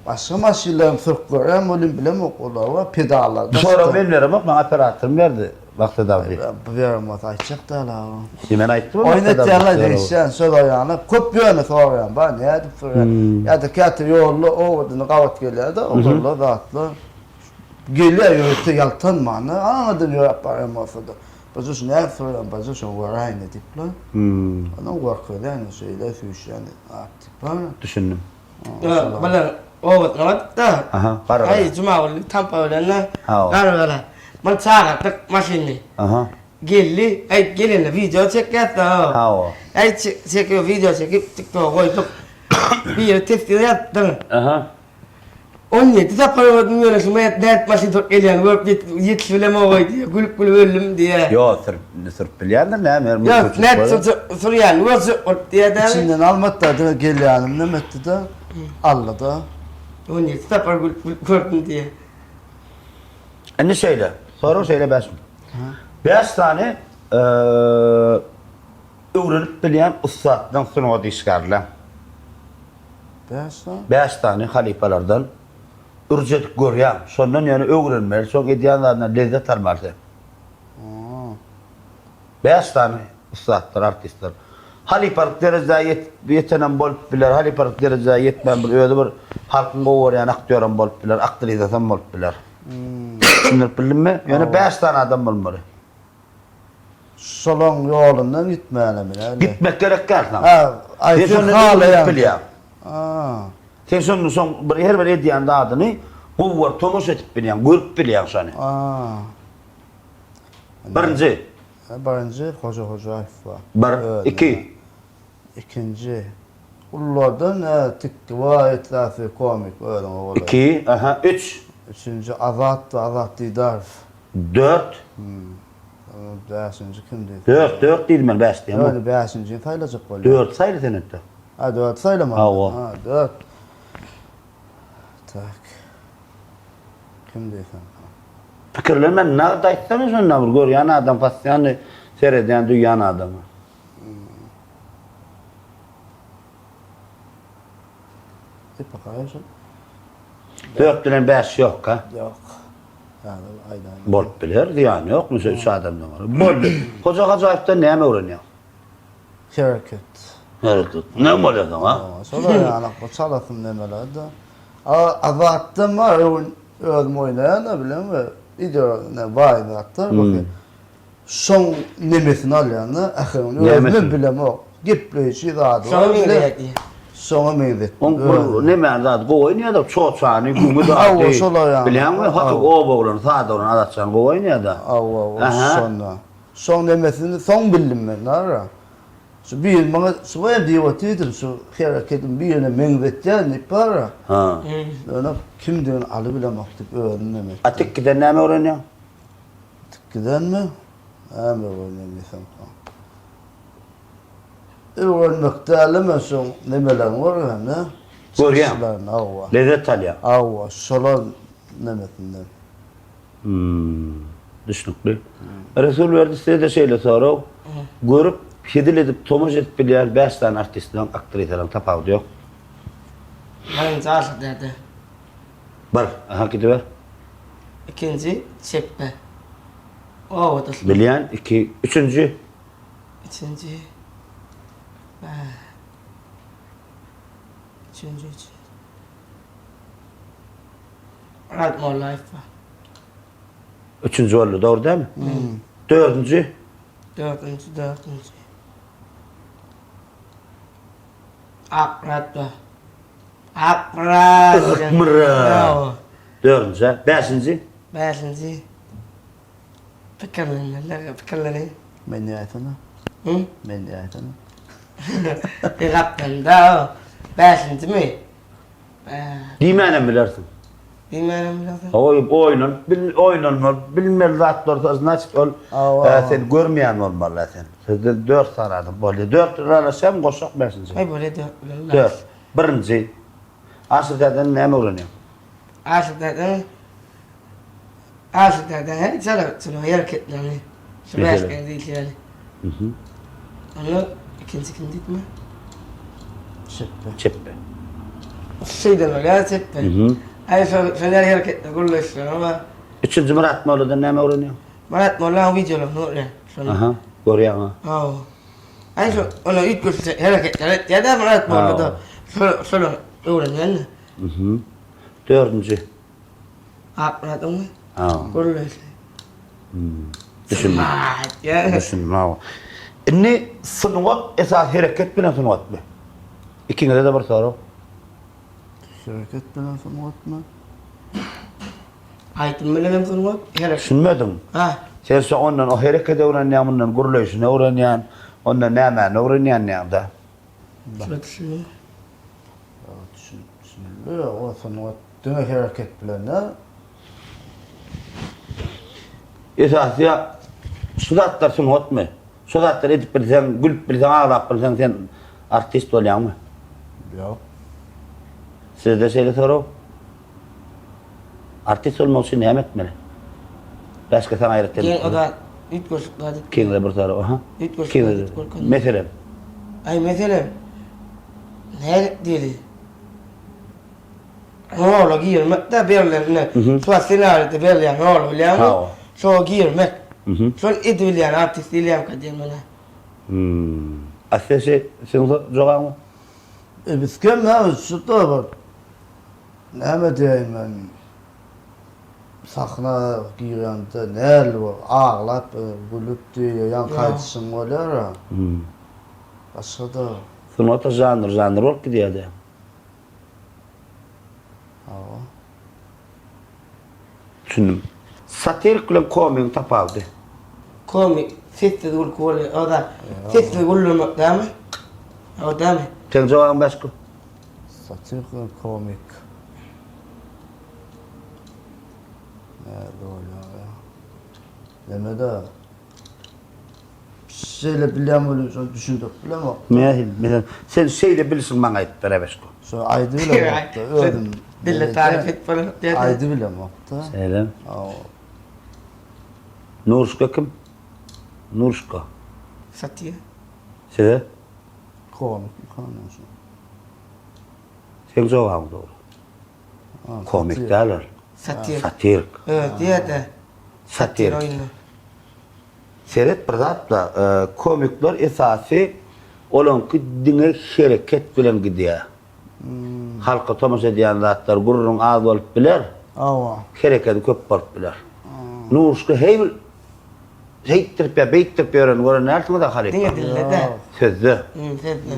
Başga maşynlaryny sürüp görýän welin bilemok olar bar pedallar. Bu soragy men beremok, maňa operatorym berdi. Maksat abi. Bu beren bolsa aýtjak däl aga. Ýa men aýtdym Oýun etýänler degişýän söz aýany köp ýöne soraýan bar nädip sürýän ýa-da käte ýolda owadyna gabat gelýär-de oglanlar zatlar gelýär ýörite ýaltanman aňyrdan ýöräp barýan bolsa-da baja şu nädip sürýän baja şony göräýin diýipler. Ondan gorkuzýan şeýle süýşýän zat diýip bar. Düşündim. Bular obasyna bardyk-da. Aha, Garagala. Aý, Jumagully Tampa bilen-de Hawa. Garagala. Muny çagyrdyk maşynly. Aha. Geldi. Aý, gelende wideo çekýäs-de. Hawa. Aý, çekip, wideo çekip, TikToka goýduk. Biri teswir ýazypdyr. Aha. 17 sapar gördüm ýöne şu nädip nädip maşyn sürüp gelýänini görüp ýetişip bilemok-oý diýýär. Gülüp-gülüp öldüm diýýär. Ýok, sürüp, sürüp bilýändir näme, her Ýok, nädip sürýänini görjek bolup diýýär-dä. Içinden almady-da, diňe gelýänim neme etdi-de, aldy-da. 17 sapar gülüp-gülüp gördüm diýýär. Indi şeýle, sorag şeýle Bäşim. Bäş sany öwrenip bilýän ussatlaň sungat işgärleň. Bäş sany? Bäş sany halypalardan ürç edip görýäň. Şondan ýöne öwrenmeli, şoň edýän zadyndan lezzet almaly sen. Bäş sany ussatlar, artistler. Halypalyk derejä ýetenem bolup biler, halypalyk derejä ýetmän bir özi bir halkyň gowy görýän aktýoram bolup biler, aktrisasam bolup biler. Düşündirip bildimmi? Ýöne bäş sany adam bolmaly. Şolaň ýolundan gitmälimi näme? Gitmek gerek däl saňa. Ha, aý Sen sen şonda halaýaň. bilýäň. Ha. Sen şonda şoň bir her bir edýän zadyny gowy görüp tomaşa edip bilýäň, görüp bilýäň şony. Ha. Birinji. Birinji Hoja Hojaýew bar. Bir, iki. Ikinji. Ululardan hä tikdi bar etrafy komik özüňe golaý. Iki, aha, üç. Üçünji Azat bar, Azat Didarow. Dört. Bäşinji kim diýseň. Dört, dört diýdim men, bäş diýemok. Ýöne bäşinjini saýlajak bolýan. Dördi saýla sen entek. Ha, dördi saýlamaly. Hawa. Ha, dört. Tak. Kim diýseň. Pikirlenme, nagt aýtsana şonda bir görýän adam, postoýanny seredýän, duýýan adama. Diýip bakaýyn şol. Dört bilen bäş ýok, ha? Ýok. Häzir aýdaýyn. Bolup biler, zyýany ýok, müse üç adamdan görä. Boldy. Hoja Hajaýewden näme öwrenýäň? Hereket. Hereket. Näme bolýar saňa? Şolar ýaly bu çalasyn nemeler-de. A Azatdan bar, özüm oýnaýan-da bileňmi? Video ne baý zatlar. Şoň nemesini alýan-da, äheňini özümem bilemok. Gepleýşi zady Şoňa meňzeýär diýýär. Şoňa meňzetdim. Oň bir nemäni zady gowy oýnaýar-da, çoçany, güňi zady. Hawa, şolar ýaly. Bilýäňmi, haty oba oglany, sada oglan Azatjan gowy oýnaýar-da. Hawa, hawa, şonda. Şoň nemesini soň bildim men, nara. Şu biri maňa şu hem diýip otyrdy, şu hereketim birine meňzetýän diýip bar. Ha. Ýöne kimdigini alybilemok diýip özüm neme etdim. A tikgiden näme öwrenýäň? Tikgidenmi? Näme öwrenýän diýsem. Öwrenmek däl-de men şoň nemelerini görýän-de. Görýäň. Çykyşlaryny, hawa. Lezzet alýaň. Hawa, şolar nemesinden. Hmm, düşnükli. Resulberdi size-de şeýle sorag. Görüp, hezil edip, tomaşa edip bilýän bäş sany artistleň, aktrisalaryň tapawudy ýok. Birinji Aşyr däde. Bir. Aha, gidiber. Ikinji Çepbe. Obadaşlar. Bilýän, iki. Üçünji. Üçünji. Üçünji, üçünji. Myrat Mollaýew bar. Üçünji boldy, dogry dälmi? Dördünji. Dördünji, dördünji. Akmyrat bar. Akmyrat. Akmyrat. Dördünji, bäşinji. Bäşinji. Pikirlenmeli, pikirleneýin. Men diýäýsene. Hı? Men diýäýsene. Bir gapdalda bäşinjimi? Diýmänem bilersiň. Diýmänem bilersiň. Oý, oýlanyp bil, oýlanma, bilmeli zat bolsa, znaçit ol sen görmeýän bolmaly sen. Sizde dört sany adam bolýar. Dört ylalaşýarmy, goşjak bäşinji? Aý bolýar dört bilen. Dört. Birinji. Aşyr däden näme öwrenýäň? Aşyr däden Aşyr däden her çalyp hereketlerini. Şu bäşden diýilýär. Mhm. Onda ikinji kim diýipmi? Çepbe. Çepbe. Şeýden bolýar çepbe. Mhm. Aý şol şol hereketler gürleşler ama. Üçünji Myrat Molladan näme öwrenýäň? Myrat Mollaň wideolaryny görýän. Şony. Aha, görýäň ha. Hawa. Aý şo ona üýtgeşik hereketler etýär-de Myrat Molla da. Şol şol öwrenýän. Mhm. Dördünji. Akmyradyňmy? Hawa. Gürleşi. Düşündim. Düşündim, hawa. Indi sungat esasy hereket bilen sungatmy? Ikiňize-de bir sorag. Hereket bilen sungatmy? Aýdym bilen hem sungat, hereket. Düşünmediň. Ha. Sen şo ondan o hereketi öwrenýäň, mundan gürleýşini öwrenýän, ondan nämäni öwrenýän diýýäň-dä. Şuna düşündim. Düşünildi, o sungat diňe hereket bilen däl. Esasy ýa şu zatlar sungatmy? Şu zatlary edip bilseň, gülüp bilseň, aglap bilseň sen artist bolýaňmy? Ýok. Sizde şeýle sorag. Artist bolmak üçin näme etmeli? Başga saňa aýratyn. Geň o zat üýtgeşik zat etmeli. Kiňde bir sorag, aha. Üýtgeşik zat edip görkezmeli. Meselem. Aý meselem. Nädip diýeli? Rola girmek-de berlen ine. Şu ssenaride berilýän roly bilýäňmi? Hawa. Şoňa girmek. Şol edibilýän artist diýilýärmikä diýen menä. Hmm. A size şeý, siziň jogabyňyz? E biz kem näme şu-da bir näme diýeýin men sahna girende näli bol aglap gülüp diýýär ýaňky aýdyşyň bolýar-a. Başga-da. Sungat-a žanr žanr bolup gidýär-dä. Hawa. Düşündim. Satirik bilen komigiň tapawudy. Komik sessiz gülki bolýar. O da sessiz güldürmek dämi? O dämi? Seň jogabyň başga. Satirik bilen komik. Näde bolýar ýa? Neme-de? Şeýle bilýän welin şony düşündirip bilemok. Nähili? Meselem, sen şeýle bilşiň maňa aýdyp ber Ebeşko. Şo aýdybilemok-da özüm. Dille taryp edip bolanok diýýär. Aýdybilemok-da. Şeýle. Hawa. Nurşka kim? Nurşka. Satýa. Size? Komik şu. Seň jogabyň dogry. Komik däl ol. Satir. Satirik. Öz diýýär-de. Satirik. Seret bir zatda komikler esasy olaňky diňe hereket bilen gidýär. Halka tomaşa edýän zatlar gürrüň az bolup biler. Hawa. Herekedi köp bolup biler. Nuruşka heý bir şeýtdirip ýa beýtdirip ýörenini gören dälsiňiz-a halypa. Diňe dilde-de. Sözde. Sözde.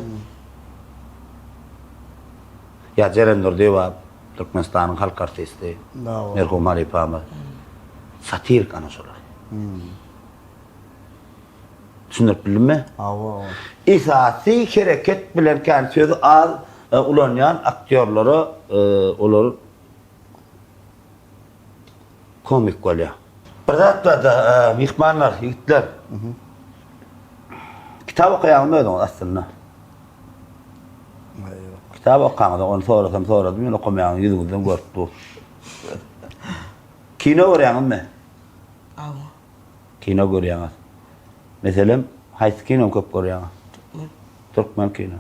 Ýa Jeren Durdyýewa Türkmenistanyň halk artisti. Merhum halypamyz. Satirik ana şolar. Düşündirip bildimmi? Hawa, hawa. Esasy hereket bilen kän sözi az ulanýan aktýorlara olar komik bolýar. Bir zat barda, myhmanlar, ýigitler. Kitap okaýaňyzmy özüňiz aslynda? Ýok. Kitap okaňyzok, ony sorasam soradym, ýöne okamaýaňyzy ýüzüňizden görüp dur. Kino görýäňizmi? Hawa. Kino görýäňiz. Meselem, haýsy kinony köp görýäňiz? Türkmen. Türkmen kino.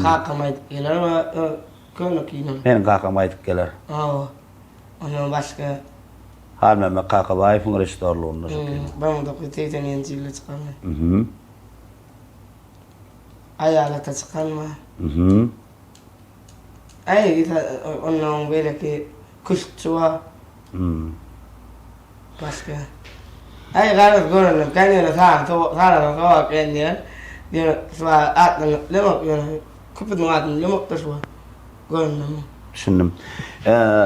Kakam aýdyp geler we köne kino. Meniň kakam aýdyp geler. Hawa. Ondan başga. Halmämmet Kakabaýewiň režissýorlygynda şu kino. 1987-nji ýylda çykandy. Mhm. Aýal ata çykan bar. Mhm. Äý, ondan beýleki küştçi bar. Hmm. Başga. Äý, garaz görenler kän ýöne sany sanadan sowap gelýär. Ýöne şu atlaryny bilemok ýöne köpüsiniň adyny bilemok-da şu wagt. Görenlerimi. Düşündim.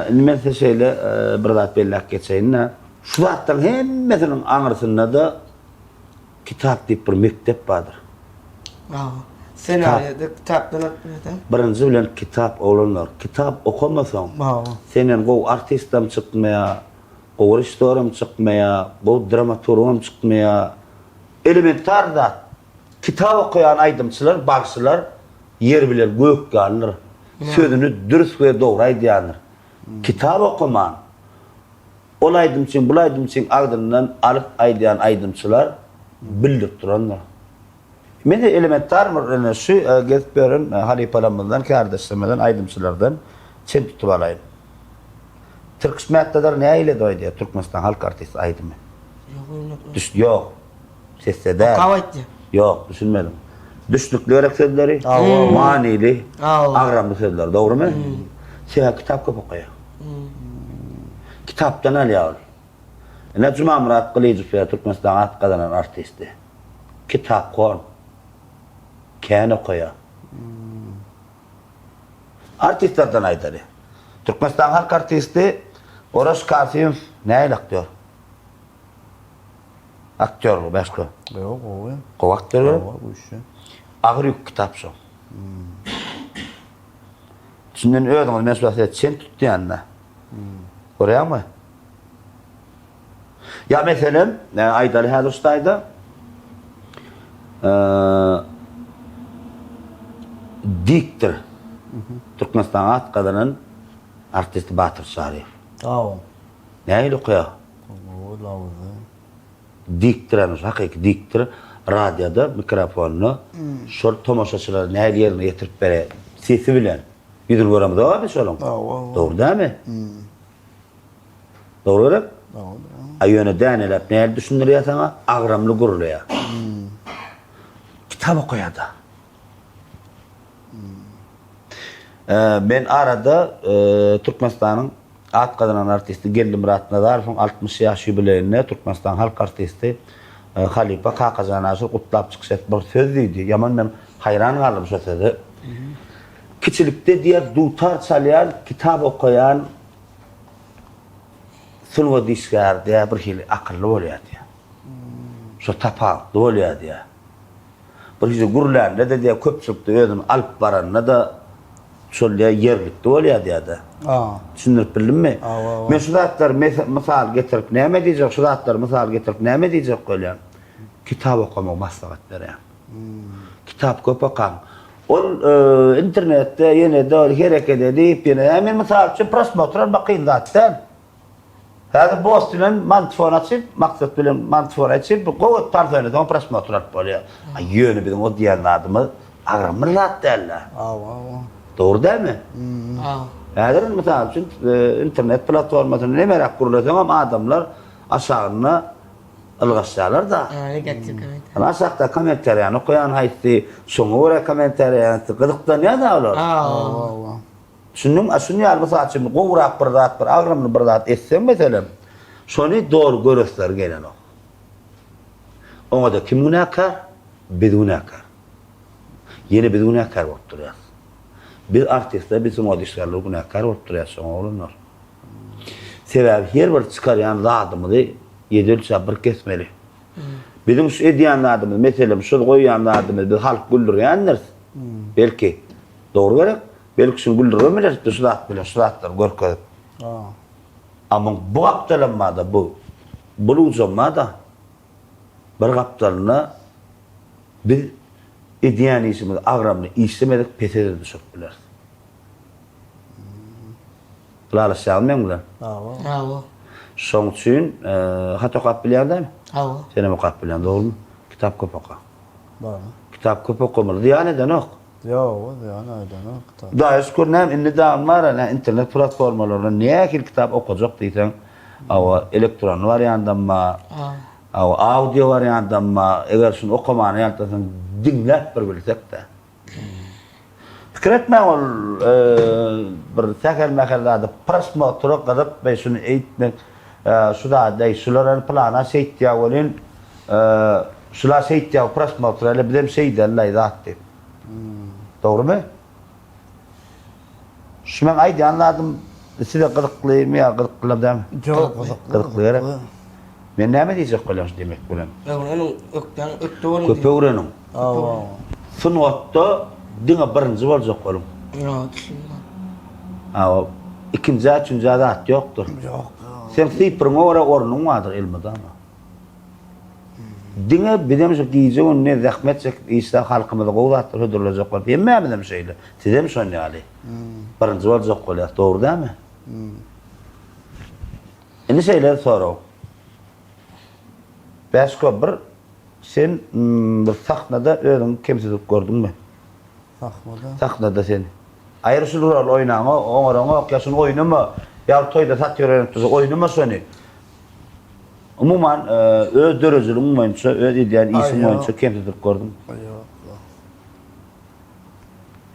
Indi men size şeýle bir zat belläp geçeýin-de. Şu zatlaryň hemmesiniň aňyrsynda-da Kitap diýip bir mekdep bardyr. Hawa. Ssenariýada kitapdan alyp bilseň. Birinji bilen kitap oglanlar. Kitap okamasaň, senden gowy artistem çykmaýar, gowy režissýoram çykmaýar, gowy dramaturgam çykmaýar. Elementar zat. Kitap okaýan aýdymçylar, bagşylar ýer bilen gök ýalydyr. Sözüni dürs we dogry aýdýandyr. Kitap okaman, Ol aýdymçyň, bul aýdymçyň agzyndan alyp aýdýan aýdymçylar bildirip durandyr. Men elementar bir ine şu gezip ýören halypalarymyzdan, kärdeşlerimizden, aýdymçylardan çen tutup alaýyn. Tirkiş Mätnazar nähili edip aýdýar Türkmenistan halk artisti aýdymy? Düş ýok. Sesde däl. Okap aýtýar. Ýok, düşünmedim. Düşnükli gerek sözleri, manyly, agramly sözler, dogrymy? Sebäbi kitap köp okaýar. Kitapdan alýar ol. Ine Jumamyrat Gylyjow ýa Türkmenistanyň at gazanan artisti. Kitaphon. Kän okaýar. Artistlerden aýdaly. Türkmenistanyň halk artisti Oraş Kasymow nähili aktýor? Aktýor bu başga. Ýok, gowy. Gowy aktýor gerek? Gowy, güýçli. Agyr ýük kitap şo. Şundan özüňiz men şu wagt çen tutýan-da. Görýäňmi? Ýa meselem, aýdaly häzir şu taýda diktor Türkmenistanyň at gazanan artisti Batyr Çaryýew. Hawa. Nähili okaýar? Gowy, labyzly. Diktor ýagny şu hakyky diktor radioda mikrofonda şol tomaşaçylara nähili ýerine ýetirip berýär sesi bilen. Ýüzüni göremizok-a biz şolaň. Dogry dälmi? Dogry gerek? Dogry. A ýöne däneläp nähili düşündirýär saňa? Agramly gürleýär. Kitap okaýar-da. Men arada Türkmenistanyň at gazanan artisti Geldimyrat Nazarowyň 60 ýaş ýubileýinde Türkmenistanyň halk artisti halypa Kakajan Aşyr gutlap çykyş etip bir söz diýdi. Ýaman men haýran galdym şo söze. Kiçilikde diýer dutar çalýan, kitap okaýan sungat işgäri diýer bir hili akylly bolýar diýer. Şo tapawutly bolýar diýer. Bir hili gürlände-de diýýär, köpçülikde özüni alyp baranda-da şol diýýär, ýerlikli bolýar diýýär-de. Düşündirip bildimmi? Men şu zatlary mysal getirip näme diýjek, şu zatlary mysal getirip näme diýjek bolýan? Kitap okamagy maslahat berýän. Kitap köp okaň. Ol internetde ýene-de ol hereket edip, ýene, men mysal üçin prosmotr almak kyn zat däl. Häzir boss bilen mantfon açyp, maksat bilen mantfon açyp, bu gowy tans oýnasaň prosmotr alyp bolýar. A ýöne biziň o diýen zadymyz agramly zat däl-dä. Hawa, hawa. Dogry dälmi? Hawa. Häzir indi mysal üçin internet platformasynda nemeräk gürleseňem adamlar aşagynda ylgaşýarlar-da. Ha, negatiw kommentariý. Ana aşakda kommentariýany okaýan haýsy, şoňa görä kommentariýa ýazýan, gyzyklanýar-da olar. Hawa. Hawa. Düşündiňmi? A şuny ýaly mysal üçin gowurak bir zat, bir agramly bir zat etseň meselem, şony dogry göresleri gelenok. Oňa-da kim günäkär? Biz günäkär. Ýene biz günäkär bolup durýas. Biz artistler, biz sungat işgärleri günäkär bolup durýas şoňa oglanlar. Sebäbi her bir çykarýan zadymyzy ýedi ölçäp bir kesmeli. Biziň şu edýän zadymyz, meselem, şu goýýan zadymyz biz halk güldürýändiris. Belki. Dogry gerek? Belki şuny güldüribem bileris biz şu zat bilen, şu zatlary görkezip. A muň bu gapdalam bar-da, bu bul ujam bar-da. Bir gapdalynda biz edýän işimizi agramly işlemedik pese-de düşürip bileris. Ylalaşýaňyzmy meň bilen? Hawa. Hawa. Şoň üçin hat okap bilýäň dämi? Hawa. Senem okap bilýäň, dogrumy? Kitap köp oka. Barmy? Kitap köp okamaly, zyýan edenok. Ýok, zyýan edenok kitap. Hudaýa şükür näme indi dagy bar ene internet platformalarynda nähili kitap okajak diýseň, hawa elektronly wariandam bar, hawa audio wariandam bar, eger şuny okamany ýaltasaň diňläp bir bilsek-dä. Pikir etmäň ol bir sähel-mähel zady prosmotra gyzyp we şuny eýtmek şu zady eý şular ony pylana şeýtýär welin şular şeýtýär prosmotra ile bizem şeýdelilaý zat diýip. Dogrymy? Şu meň aýdýan zadym size gyzyklymy ýa gyzykly dälmi? Ýok gyzykly. Gyzykly gerek. Men näme diýjek bolýan şu diýmek bilen? Öwreniň, ökdäň, ökde boluň. Köp öwreniň. Hawa. Sungatda diňe birinji boljak boluň. Ýok, düşündim. Hawa, ikinjä, üçünjä zat ýokdur. Ýok. Seň sypryňa görä ornuň bardyr elmydama. Diňe bizem şu gije-gündiz zähmet çekip işläp halkymyza gowy zatlar hödürlejek bolup hemmämizem şeýle. Sizem şon ýaly. Birinji boljak bolýas, dogry dälmi? Indi şeýle sorag. Bäşko bir sen bir sahnada özüňi kemsidip gördüňmi? Sahnada? Sahnada sen. Aýry şul rol oýnaňok, oňaraňok, ýa şuny oýnama, ýa toýda satyr oýnap dursa oýnama şony. Umuman öz döredijiligiň boýunça, öz edýän işiň boýunça kemsidip gördüňmi? Ýok.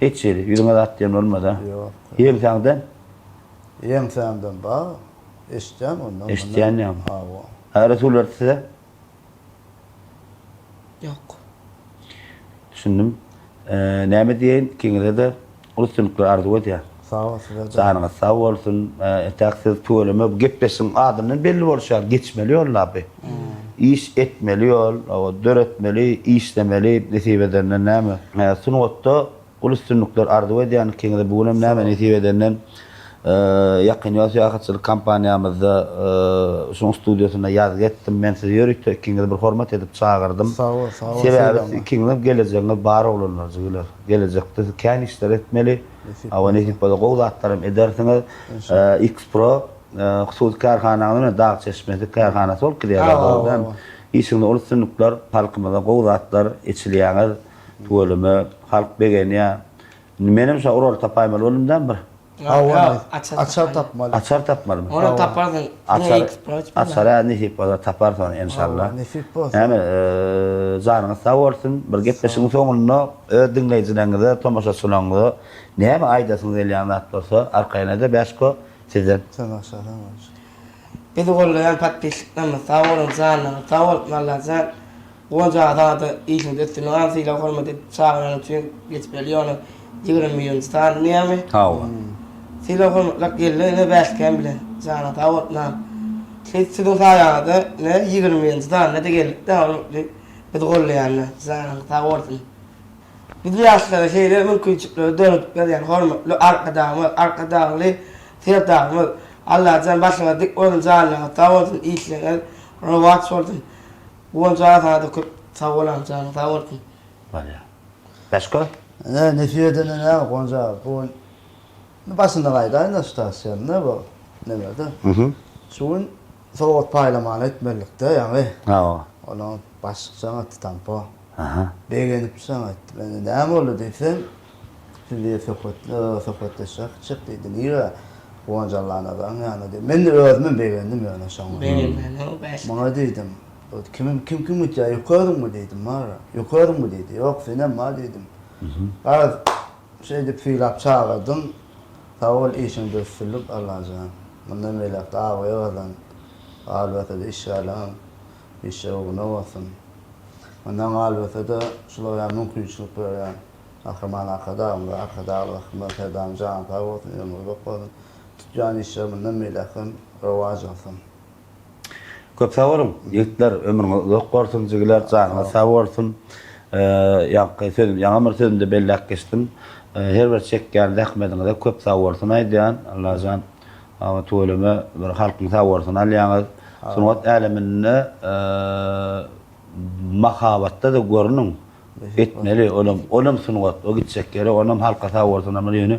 Hiç hili ýüzüňe zat diýen bolmady-a? Ýok. Ýeňsäňden? Ýeňsämden bar. Eşitýän ondan. Eşitýän ýaňy. Hawa. Ha Resul berdi size? Ýok. Düşündim. Näme diýeýin, ikiňize-de uly üstünlikler arzuw edýän. Sag bol size-de. Janyňyz sag bolsun. Entäk siz tüweleme bu gepleşigiň adyndan belli bolşy ýaly geçmeli ýol-la bu. Iş etmeli ýol, hawa, döretmeli, işlemeli, nesip edenden näme. Sungatda Uly üstünlikler arzuw edýän ikiňize bu günem näme nesip edenden Ýakyn ýol syýahatçylyk kompaniýamyzda şuň studiýasynda ýazgy etdim. Men sizi ýörite ikiňizi bir hormat edip çagyrdym. Sag bol, sag bol Sebäbi siz ikiňiziň gelejegiňiz bar oglanlar jigiler. Gelejekde siz kän işler etmeli. Hawa nesip bolsa gowy zatlar hem edersiňiz. X-Pro hususy kärhanaňyz bilen Dag çeşmesi kärhanasy bolup gidýär. Işiňizde uly üstünlikler, halkymyza gowy zatlar eçilýäňiz. Tüweleme, halk begenýär. Indi menem şo rol tapaýmaly boldum dämi bir? Hawa, açar tapmaly. Açar tapmalymy? Ony taparsyň. Açar, açar-a nesip bolsa taparys ony enşalla. Nesip bolsa. Näme, janyňyz sag bolsun. Bir gepleşigiň soňunda öz diňleýjileriňize, tomaşaçylaryňyza näme aýdasyňyz gelýän zat bolsa, arkaýyn aýda Bäşko, sizden. Sen başla, sen başla. Bizi gollaýan podpisçiklerimiz sag boluň janlaryňyz sag bolsun Allajan. Guwanç aga saňada işiňde üstünlik al sylag hormat edip çagyranyň üçin geçmeli ýöne 21-nji sany diýýämi? Hawa. Sylag hormatlap geldi ine bäşgän bilen janyň sag bolsun agam. Siz siziň saýaňyzda ine 21-nji sanyna-da geldik-dä hormatly bizi gollaýanlar janyň sag bolsun. Biz ýaşlara şeýle mümkinçilikleri döredip berýän hormatly Arkadagymyz Arkadagly Serdarymyz Allajan başyňyz dik bolsun janyňyz sag bolsun işleriňiz rowaç bolsun. Guwanç aga saňada köp sag bol agam janyň sag bolsun. Bolýar. Başga? Ine nesip edende näme Guwanç aga bu gün başyndan aýdaýynda şu taşýanda bu nemede. Şu gün sowgat paýlamany etmelilikde ýaňy. Hawa. Onuň başlyk jaň etdi tampo. Aha. Begenip jaň etdi. Men näme boldy diýsem, siz diýdi söhbet söhbetdeşlik etjek diýdi. Nirä? Guwanç Allanazaryň ýanyna diýdi. Men-de özümem begendim ýöne şoňa. Begenmäne bäş. Muňa diýdim. Kimim kim kim gitýär ýeke özüňmi diýdim bara. Ýeke özüňmi diýdi. Ýok senem bar diýdim. Garaz şeýdip sylap çagyrdym. Sag bol işiňde üstünlik Allajan. Mundan beýläkde abraý gazan. Galyberse-de işgärleňem işleri ugruna bolsun. Mundan galyberse-de şulara mümkinçilik berýän Gahryman Arkadagymyza, Arkadagly Gahryman Serdarymyz jany sag bolsun, ömri uzak bolsun. Tutýan işleri mundan beýläk hem rowaç alsyn. Köp sag boluň, ýigitler, ömrüňiz uzak bolsun, jigiler, janyňyz sag bolsun. Ýaňky sözüm, ýaňam bir sözümde belläp geçdim. Her bir çekýän zähmetiňize köp sag bolsun aýdýan. Allajan tüweleme bir halkyň sag bolsun alýaňyz. Sungat äleminde mahabatda-da görüniň. Etmeli olam olam sungat o gitjek ýere onam halka sag bolsun ama ýöne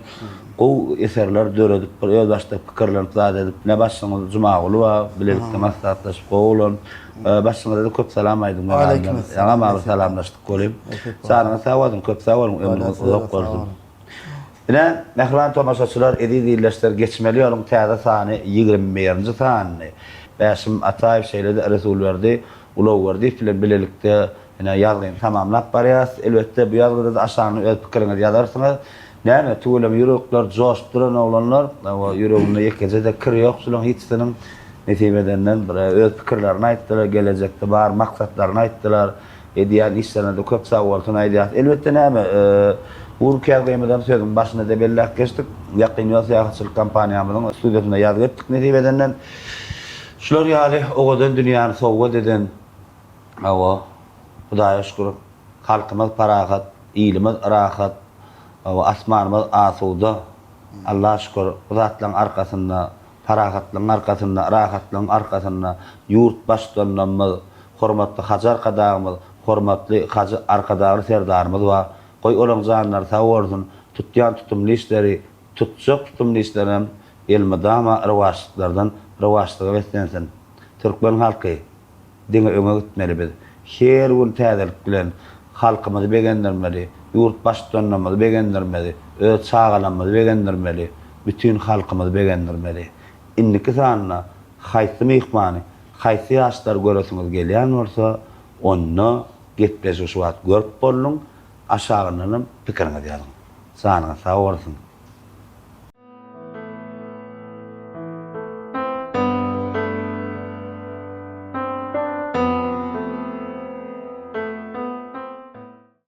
gowy eserler döredip bir özbaşdak pikirlenip zat edip ne başlygyňyz Jumaguly bar bilelikde maslahatlaşyp gowy bolan başlygyňyzada köp salam aýdyň men adyndan ýaňam abi salamlaşdyk welin janyňyz sag bolsun köp sag boluň ömrüňiz uzak bolsun. Ine mähriban tomaşaçylar eziz ildeşler geçmeli ýoluň täze sany 21-nji sanyny Bäşim Ataýew şeýle-de Resulberdi Ulagberdiýew bilen bilelikde Ine, ýazgyny tamamlap barýas. Elbetde, bu ýazgyda-da aşagyna öz pikiriňizi ýazarsyňyz. Näme, tüweleme ýürekler joşup duran oglanlar. Hawa, ýüreginde ýekeje-de kir ýok şularyň hiçisiniň. Nesip edenden bir öz pikirlerini aýtdylar, gelejekde bar maksatlaryny aýtdylar. Edýän işlerine-de köp sagbolsun aýdýas. Elbetde, näme, bu günki ýazgymyzam sözüň başynda-da belläp geçdik. Ýakyn ýol syýahatçylyk kompaniýamyzyň studiýasynda ýazgy etdik nesip edenden. Şular ýaly owadan dünýäni sowgat eden Hawa, Hudaýa şükür, halkymyz parahat, ilimiz rahat, hawa, asmanymyz asuda. Allaha şükür, bu zatlaryň arkasynda, parahatlygyň arkasynda, rahatlygyň arkasynda ýurt Baştutanymyz, hormatly Hajy Arkadagymyz, hormatly Hajy Arkadagly Serdarymyz bar. Goý, olaryň janlary sag bolsun, tutýan tutumly işleri, tutjak tutumly işlerem elmydama rowaçlyklardan rowaçlyga beslensin. Türkmen halky! Diňe öňe gitmeli biz. Her gün täzelik bilen halkymyzy begendirmeli, ýurt baştutanlarymyzy begendirmeli, öz çagalarymyzy begendirmeli, bütin halkymyzy begendirmeli. Indiki sanda haýsy myhmany, haýsy ýaşlary göresiňiz gelýän bolsa, onda gepleşigi şu wagt görüp bolduň, aşagyndanam pikiriňizi ýazyň. Janyňyz sag bolsun.